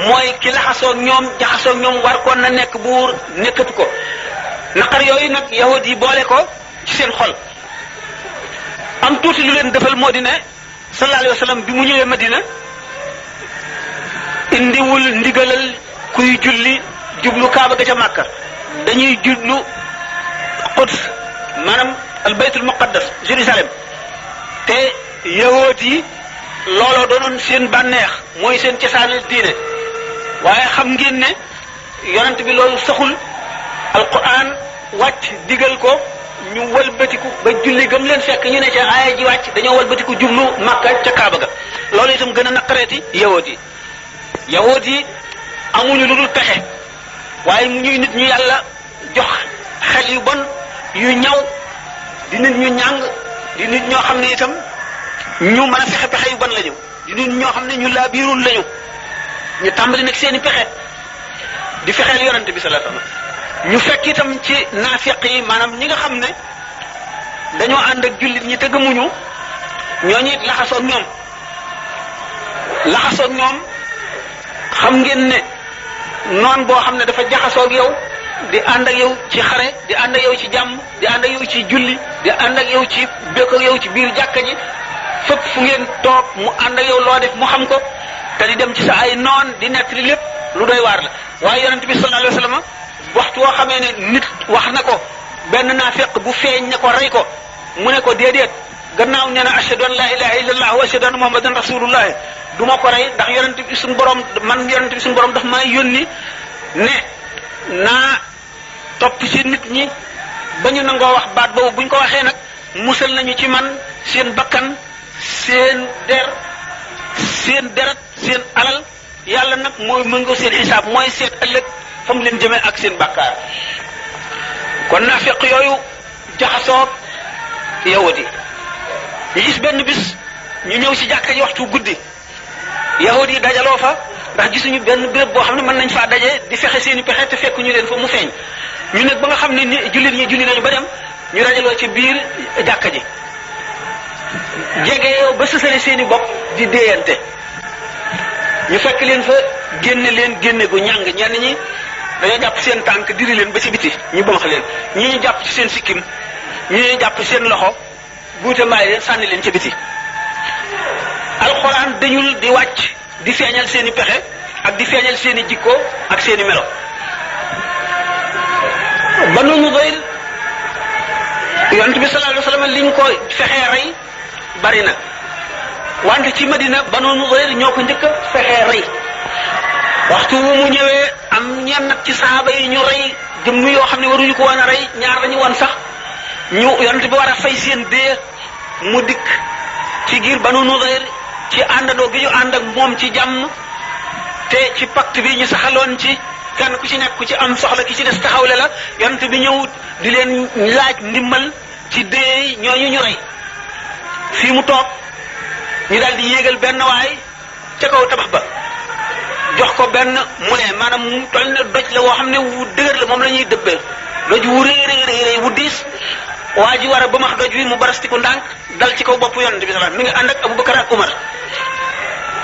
mooy ki laxasoog ñoom jaxasoog ñoom war koon na nekk buur, nekkatu ko. naqar yooyu nag yahudi yi boole ko ci seen xol. am tuuti lu leen defal moo di ne sallallahu alayhi wa sallam bi mu ñëwee Madina indiwul ndigalal kuy julli jublu Kaaba ga ca Makka, dañuy jublu Quds, maanaam al baytul muqaddas Jérusalem. te yahudi yi looloo doonoon seen bànneex, mooy seen cosaanal diine. waaye xam ngeen ne yonent bi loolu saxul alquran wàcc digal ko ñu wëlbatiku ba julli gëm leen fekk ñu ne ca aaya ji wàcc dañoo wëlbatiku jublu Makka ca Kaaba ga loolu itam gën a naqareeti yahood yi amuñu lu dul pexe waaye mu ñuy nit ñu yàlla jox xel yu bon yu ñaw di nit ñu ñàng di nit ñoo xam ne itam ñu mën a fexe pexe yu bon lañu di nit ñoo xam ne ñu laa biirul lañu ñu tàmbali nag seeni pexe di fexeel yonante bi sallallahu alayhi wasallam ñu fekk itam ci naafiq yi maanaam ñi nga xam ne dañoo ànd ak jullit ñi te gëmuñu ñooñu it laxasoog ñoom xam ngeen ne noon boo xam ne dafa jaxasoog yow di ànd ak yow ci xare di ànd ak yow ci jàmm di ànd ak yow ci julli di ànd ak yow ci bekk ak yow ci biir jàkka ji fépp fu ngeen toog mu ànd ak yow loo def mu xam ko te di dem ci sa ay noon di nettali lépp lu doy waar la waaye yonent bi sallallahu alayhi wasallam waxtu woo xamee ne nit wax na ko benn naafiq bu feeñ ne ko rey ko mu ne ko déedéet gannaaw nee na ashhadu an la ilaha illallah wa ashhadu anna muhammadan rasulullah du ma ko rey ndax yonent bi suñu borom daf maa yónni ne naa topp ci nit ñi ba ñu nangoo wax baat boobu buñ ko waxee nag musal nañu ci man seen bakkan seen deret seen alal yàlla nag mooy mëngoo seen xisaab mooy seet ëllëg fa mu leen jëmee ak seen bàkkaar kon naafiq yooyu jaxasoo yahudi ñu gis benn bis ñu ñëw ci jàkka ji waxtu guddi yahudi yi dajaloo fa ndax gisuñu benn béréb boo xam ne mën nañ faa daje di fexe seeni pexe te fekk ñu leen fa mu feeñ ñu nekk ba nga xam ne ni jullit ñi julli nañu ba dem ñu dajaloo ci biir jàkka ji jege ba sësale seeni bopp di déeyante ñu fekk leen fa génne gu ñàng ñenn ñi dañoo jàpp seen tànk diri leen ba ci biti ñu bëmax leen ñii ñu jàpp ci seen sikkim ñii ñu jàpp ci seen loxo buute mbaay leen sànni leen ca biti alxuraan dañul di wàcc di feeñal seeni pexe ak di feeñal seeni jikko ak seeni melo Banu Nudayr yonent bi sallallahu alayhi wasallam liñ ko fexee rey bari na wante ci Madina Banu Nudayr ñoo ko njëkk a fexee rey waxtu wu mu ñëwee am ñenn ci saaba yi ñu rey jëmm yoo xam ne waruñu ko woon a rey ñaar lañu woon sax ñu yonent bi war a fay seen dee mu dikk ci giir Banu Nudayr ci àndandoo gi ñu ànd ak moom ci jàmm te ci pacte bi ñu saxaloon ci kenn ku ci nekk ku ci am soxla ki ci des taxawle la yonent bi ñëw di leen laaj ndimbal ci dee ñooñu ñu rey fii mu toog ñu daal di yéegal benn waay ca kaw tabax ba jox ko benn mu ne maanaam mu toll ne doj la woo xam ne wu dëgër la moom la ñuy dëbbee doj wu réy wu diis waa ji war a ba max doj wi mu barastiku ndànk dal ci kaw bopp yonent bi sallallahu alayhi wasallam mi ngi ànd ak Abubakar ak Umar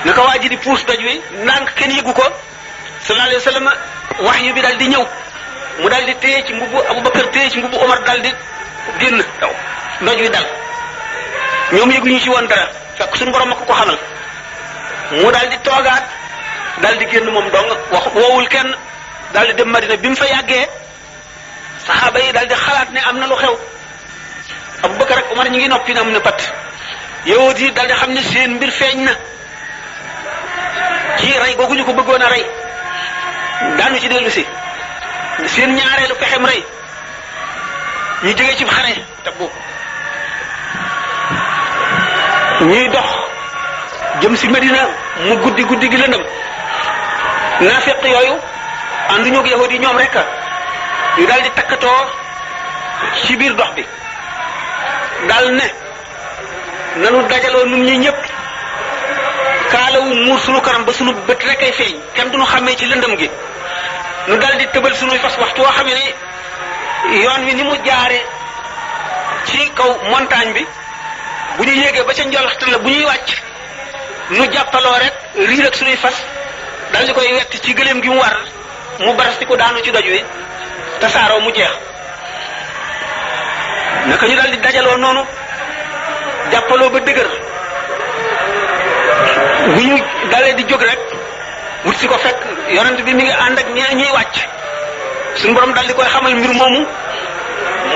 naka waa ji di puus doj wi ndànk kenn yëgu ko sallallahu alayhi wasallam wahyu bi daal di ñëw mu daal di téye ci mbubbu Abubakar téye ci mbubbu Umar daal di génn taw doj wi dal ñoom yëguñu ci woon dara fekk suñu borom ko xamal mu daal di toogaat daal di génn moom dong wax woowul kenn daal di dem Madina bi mu fa yàggee saxaaba yi daal di xalaat ne am na lu xew Abubakar ak Umar ñu ngi noppi na am na pat yahud yi daal di xam ne seen mbir feeñ na ci rey googu ñu ko bëggoon a rey daanu ci dellu si seen ñaareelu pexem rey ñu jógee ci xare Tabuk ñuy dox jëm si Medina mu guddi gi lëndëm naafiq yooyu ànduñu ak yahud yi ñoom rek ñu daal di takkatoo ci biir dox bi daal ne nanu dajaloo nun ñi ñëpp kaalawu muur sunu kanam ba sunu bët rek ay feeñ kenn duñu xàmmee ci lëndëm gi nu daal di tëbal sunuy fas waxtu woo xamee ne yoon wi ni mu jaare ci kaw montagne bi bu ñu yéegee ba ca njolaxtan la bu ñuy wàcc nu jàppaloo rek riir ak sunuy fas daal di koy wett ci gëléem gi mu war mu barasti ko daanu ci doj wi tasaaroo mu jeex naka ñu daal di dajaloo noonu jàppaloo ba dëgër bu ñu dalee di jóg rek wut si ko fekk yonent bi mi ngi ànd ak ñee ñuy wàcc suñu borom daal di koy xamal mbir moomu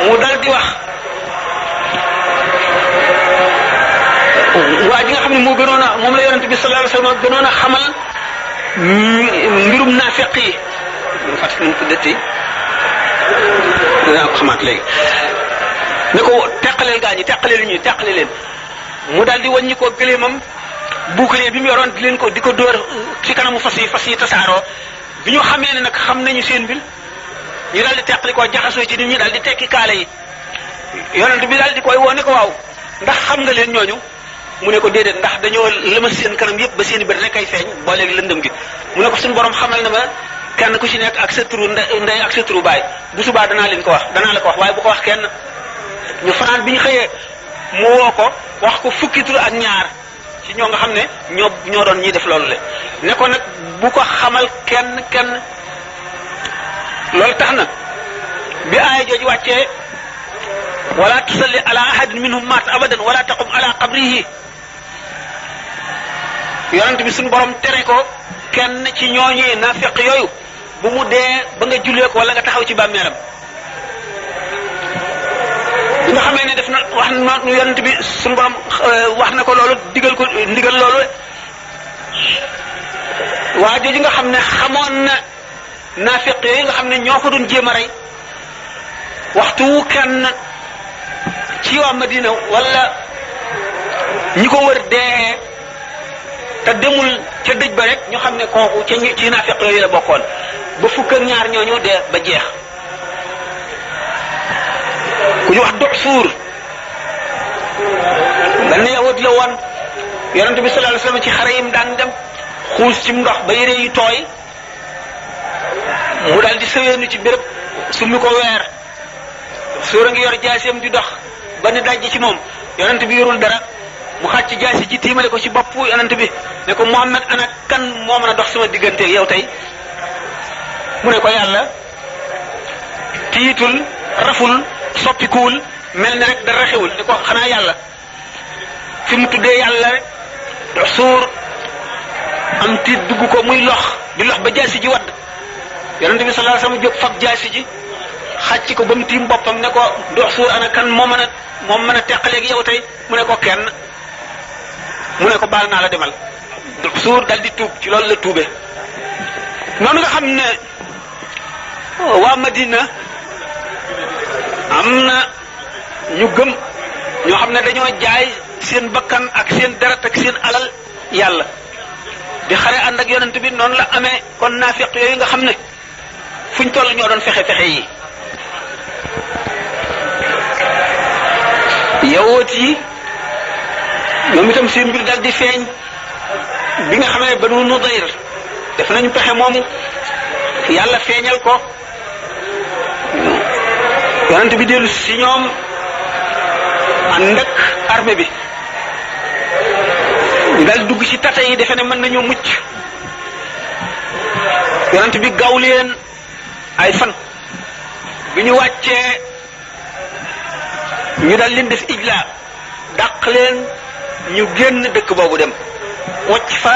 mu daal di wax waa ji nga xam ne moo gënoon a moom la yonent bi sallallahu alayhi wasallam gënoon a xamal mbirum naafiq yi fàttali nañ ko dëtti dinaa ko xamaat léegi ne ko teqaleel gaa ñi teqale leen mu daal di wàññi ko gëleemam buukalee bi mu yoroon di leen ko di ko dóor ci kanamu fas yi tasaaroo bi ñu xamee ne nag xam nañu seen mbir ñu daal di teqali ko jaxasoo ci nit ñi daal di tekki kaala yi yonent bi daal di koy woo ne ko waaw ndax xam nga leen ñooñu mu ne ko déedéet ndax dañoo lëmas seen kanam yëpp ba seen i bët rek ay feeñ boo léegi lëndëm gi mu ne ko suñu borom xamal na ma kenn ku ci nekk ak sa turu ndey ak sa turu baay bu subaa danaa la ko wax waaye bu ko wax kenn ñu fanaan bi ñu xëyee mu woo ko wax ko fukki tur ak ñaar ci ñoo nga xam ne ñoo doon ñiy def loolu le ne ko nag bu ko xamal kenn loolu tax na bi aaya jooju wàccee wala tusalli ala ahadin minhum maata abadan wala taqum ala qabrihi yonent bi suñu borom tere ko kenn ci ñooñee nafiq yooyu bu mu dee ba nga jullee ko wala nga taxaw ci bàmmeelam bi nga xamee ne def na wax na yonent bi suñu borom wax na ko loolu ndigal loolu waa jooju nga xam ne xamoon na nafiq yooyu nga xam ne ñoo ko doon jéem a rey waxtu wu kenn ci waa Madina wala ñi ko wër dee te demul ca dëj ba rek ñu xam ne kooku ci nafiq yooyu la bokkoon ba fukk ak ñaar ñooñu dee ba jeex ku ñu wax Duxsuur benn yawut la woon yonent bi sallallahu alayhi wasallam ci xare yim daan dem xuus ci ndox ba yére yi tooy mu daal di sëweenu ci béréb summi ko weer sóora ngi yor jaaseem di dox ba ni dajji ci moom yonent bi yorul dara mu xàcc jaasi ji tiimale ko ci bopp yonent bi ne ko Muhammad ana kan moo mën a dox sama digganteeg yow tey mu ne ko yàlla tiitul raful soppikuwul mel ne rek dara xewul ne ko xanaa yàlla fi mu tuddee yàlla rek suur am tiit dugg ko muy lox di lox ba jaasi ji wadd yonent bi sallallahu alayhi wasallam jóg fab jaasi ji xàcc ko ba mu tiim boppam ne ko dox suur ana kan moo mën a teqaleeg yow tey mu ne ko kenn mu ne ko baal naa la demal dox suur dal di tuub ci loolu la tuube noonu nga xam ne waa Madina am na ñu gëm ñoo xam ne dañoo jaay seen bakkan ak seen deret ak seen alal yàlla di xare ànd ak yonent bi noonu la amee kon naafiq yooyu nga xam ne fuñ toll ñoo doon fexe yi yawut yi ñoom itam seen mbir dal di feeñ bi nga xamee Banu Nudayr def nañu pexe moomu yàlla feeñal ko yonent bi dellu si ñoom ànd ak armée bi ñu dal dugg ci tata yi defe ne mën nañoo mucc yonent bi gaaw leen ay fan bi ñu wàccee ñu dal leen def ijla dàq leen ñu génn dëkk boobu dem wacc fa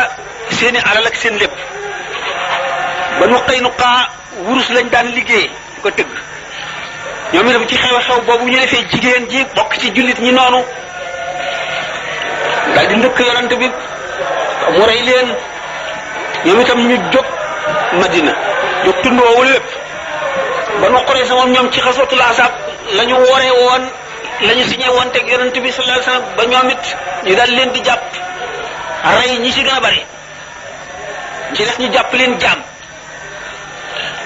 seeni alal ak seen lépp Banu Qaynuqa wurus lañ daan liggéey di ko tëgg ñoom itam ci xew-xew boobu ñu defee jigéen ji bokk ci jullit ñi noonu dal di ndëkk yonent bi mu rey leen ñoom itam ñu jóg Madina jóg tundoowu lépp Banu Qurayza moom ñoom ci xaswatul Ahzab la ñu wooree woon la ñu signé woon teg yonent bi sallallahu alayhi wasallam ba ñoom it ñu daal leen di jàpp rey ñi ci gën a bari ci def ñu jàpp leen jaam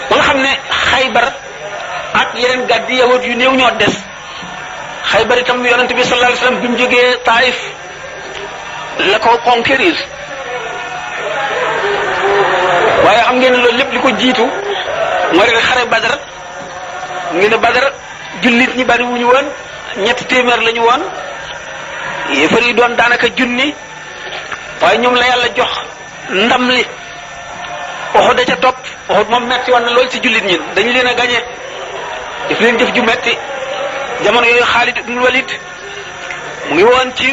ba nga xam ne Xaybar ak yeneen gàddi yahud yu néew ñoo des Xaybar itam yonent bi sallallahu alayhi wasallam bi mu jógee Taif la ko conquérir waaye xam ngeen ne loolu lépp li ko jiitu mooy rek xare Badar ngeen ne Badar jullit ñi bari wuñu woon ñetti téeméer lañu woon yéefar yi doon daanaka junni waaye ñoom la yàlla jox ndam li Uhud da ca topp Uhud moom metti woon na lool ci jullit ñi dañu leen a gañe def leen jëf ju metti jamono yooyu Xaalid ibnul Walid mu ngi woon ci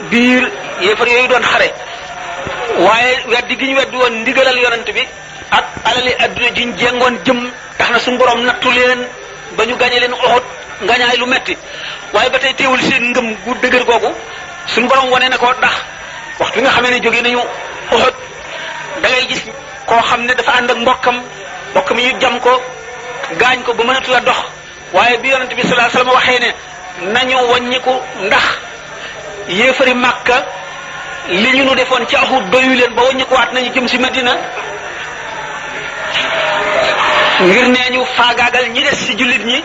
biir yéefar yooyu doon xare waaye weddi gi ñu weddi woon ndigalal yonent bi ak alali adduna jiñ jengoon jëm tax na suñu borom nattu leen ba ñu gañe leen Uhud ngañaay lu metti waaye ba tey teewul seen ngëm gu dëgër googu suñu borom wane na ko ndax waxtu nga xamee ne jóge nañu Uhud da ngay gis koo xam ne dafa ànd ak mbokkam yi ñu jam ko gaañ ko ba mënatu la dox waaye bi yonent bi sallallahu alayhi wasallam waxee ne nañu wàññiku ndax yéefari Makka li ñu nu defoon ci Uhud doyu leen ba wàññikuwaat nañu jëm si Madina ngir nee ñu faagaagal ñi des ci jullit ñi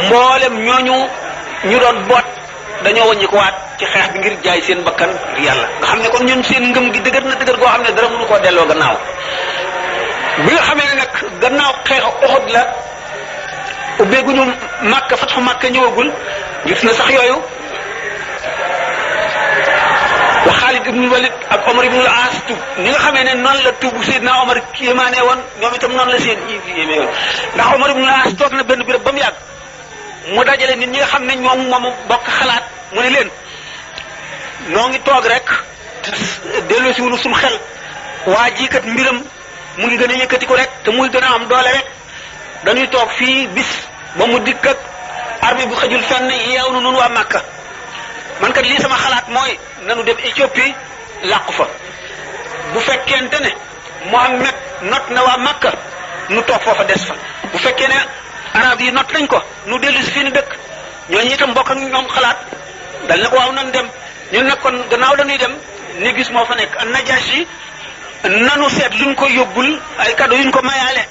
mboolem ñooñu ñu doon boot dañoo wàññikuwaat ci xeex bi ngir jaay seen bakkan ngir yàlla nga xam ne kon ñun seen ngëm gi dëgër na dëgër goo xam ne dara mënu koo delloo gannaaw bi nga xamee ne nag gannaaw xeexu Uhud la ubbeeguñu Makka fatxu Makka ñëwagul gis na sax yooyu wa Xaalid ibnul Walid ak Omar ibnul Aas tub ni nga xamee ne noonu la tubu Seydina Omar yéemaane woon ñoom itam noonu la seen yéeme woon ndax Omar ibnul Aas toog na benn béréb ba mu yàgg mu dajale nit ñi nga xam ne ñoom moomu bokk xalaat mu ne leen noo ngi toog rek delloo si wunu suñu xel waa jii kat mbiram mu ngi gën a yëkkati ko rek te muy gën a am doole rek dañuy toog fii bis ba mu dikk ak armée bu xëjul fenn yeew nu nun waa Makka man kat lii sama xalaat mooy nanu dem Éthiopie làqu fa bu fekkente ne Muhammad not na waa Makka nu toog foofa des fa bu fekkee ne arab yi not nañ ko nu dellu si fi nu dëkk ñooñu itam bokk ak ñoom xalaat dal na ko waaw nan dem ñun nag kon gannaaw dañuy dem ni gis moo fa nekk an Najaasi nanu seet luñ ko yóbbul ay cadeau yuñ ko mayaale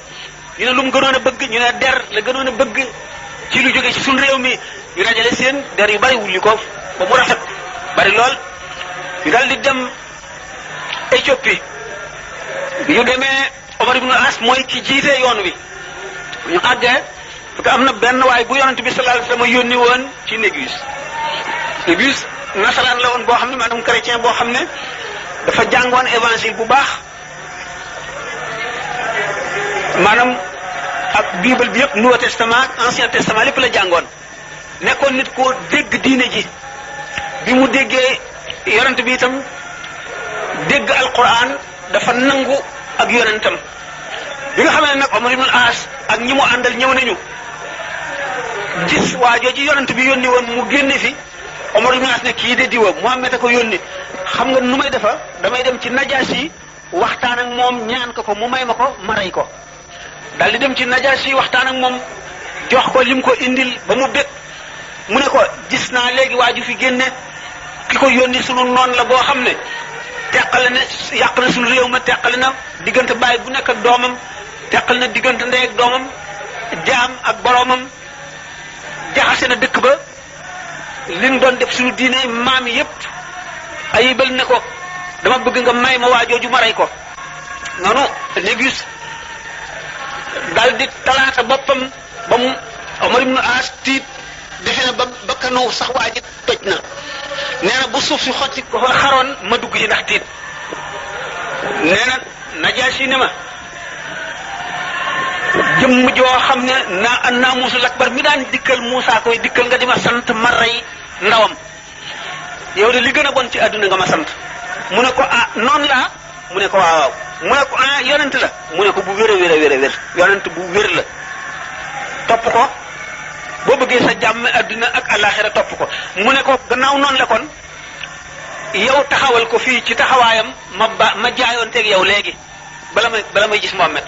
ñu ne lu mu gënoon a bëgg ñu ne der la gënoon a bëgg ci lu jóge ci suñu réew mi ñu dajale seen der yu bari wulli ko ba mu rafet bari lool ñu dal di dem Éthiopie bi ñu demee Omar ibn As mooy ki jiite yoon wi ñu àggee parce que am na benn waay bu yonent bi sallallahu alayhi wasallam yónni woon ci Négus nasaraan la woon boo xam ne maanaam chrétien boo xam ne dafa jàngoon évangile bu baax maanaam ak bible bi yëpp Nouveau Testament Ancien Testament lépp la jàngoon nekkoon nit koo dégg diine ji bi mu déggee yonent bi itam dégg alquran dafa nangu ak yonentam bi nga xamee ne nag Omar ibn As ak ñi mu àndal ñëw nañu gis waa jooju yonent bi yónni woon mu génne fi Omar ibn As ne kii de diwa Muhammad a ko yónni xam nga nu may defa damay dem ci Najaasi waxtaan ak moom ñaan ko mu may ma ko ma rey ko daal di dem ci Najaasi waxtaan ak moom jox ko lim ko indil ba mu bég mu ne ko gis naa léegi waa ju fi génne ki ko yónni sunu noon la boo xam ne teqale na yàq na sunu réew ma teqale na diggante baay bu nekk ak doomam teqale na diggante ndey ak doomam jaam ak boroomam jaxase na dëkk ba liñ doon def suñu diine maam yépp ayibal ne ko dama bëgg nga may ma waa jooju ma rey ko noonu Négus daal di talaata boppam ba mu Omar ibn As tiit defe na ba bakkanu sax waa ji toj na nee na bu suuf si xotti ko xaroon ma dugg ci ndax tiit nee na Najaasi ne ma jëmm joo xam ne naa Muusul akbar mi daan dikkal Muusaa koy dikkal nga di ma sant ma rey ndawam yow de li gën a bon ci àdduna nga ma sant mu ne ko ah noonu laa mu ne ko waaw mu ne ko ah yonent la mu ne ko bu wér a wér yonent bu wér la topp ko boo bëggee sa jàmm àdduna ak àllaaxira topp ko mu ne ko gannaaw noonu la kon yow taxawal ko fii ci taxawaayam ma jaayoonteeg yow léegi bala may gis Muhammad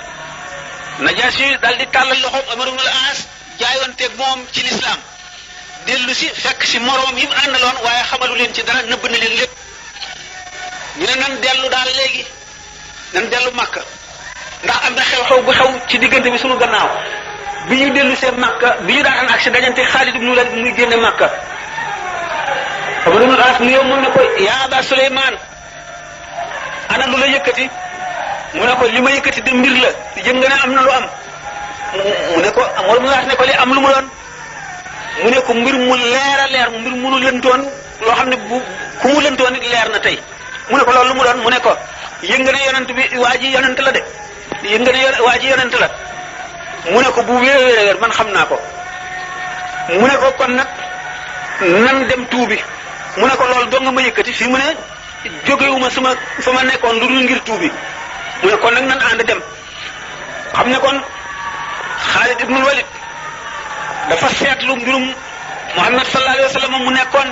Najaasi daal di tàllal loxoom Omar ibn al-As jaayoonteeg moom ci lislaam dellu si fekk si moroom yi mu àndaloon waaye xamalu leen ci dara nëbb na leen lépp ñu ne nan dellu daal léegi nan dellu Makka ndax am na xew-xew bu xew ci diggante bi sunu gannaaw bi ñu dellu see Makka bi ñu daan ak si dajante Xaalid ibn Walid muy génne Makka Omar ibn al-As nuyoo mun ne ko yaa Aba Suleymaan ana lu la yëkkati mu ne ko li ma yëkkati de mbir la yëg nga ne am na lu am mu ne ko Omar ibn al-As ne ko li am lu mu doon mu ne ko mbir mu leer a leer mbir mu nu lëntoon loo xam ne bu ku mu lëntoon it leer na tey mu ne ko loolu lu mu doon mu ne ko yëg nga ne yonent bi waa ji yonent la de yëg nga ne waa ji yonent la mu ne ko bu wéer man xam naa ko mu ne ko kon nag nan dem tuubi mu ne ko loolu doo nga ma yëkkati fii mu ne jógewuma fa ma nekkoon lu dul ngir tuubi mu ne kon nag nan ànd dem xam ne kon Xaalid ibnul Walid dafa seetlu mbirum Muhammad sallallahu alayhi wa sallam mu nekkoon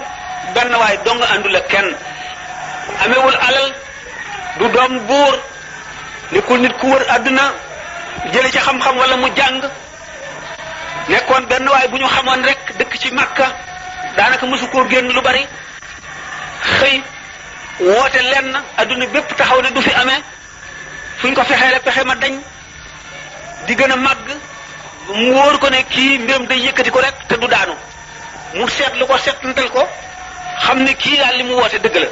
benn waay dong àndul ak kenn amewul alal du doom buur nekkul nit ku wër àdduna jële ci xam-xam wala mu jàng nekkoon benn waay bu ñu xamoon rek dëkk ci Makka daanaka mosu koo génn lu bari xëy woote lenn àdduna bépp taxaw ne du fi amee fu ñu ko fexeele pexe ma dañ di gën a màgg mu wóor ko ne kii mbiram day yëkkati ko rek te du daanu mu seetlu ko seetantal ko xam ne kii daal li mu woote dëgg la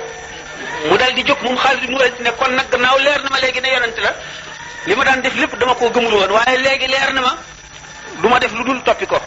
mu dal di jóg moom Xaalid ibn Walid ne kon nag gannaaw leer na ma léegi ne yonent la li ma daan def lépp dama koo gëmul woon waaye léegi leer na ma du ma def lu dul toppi ko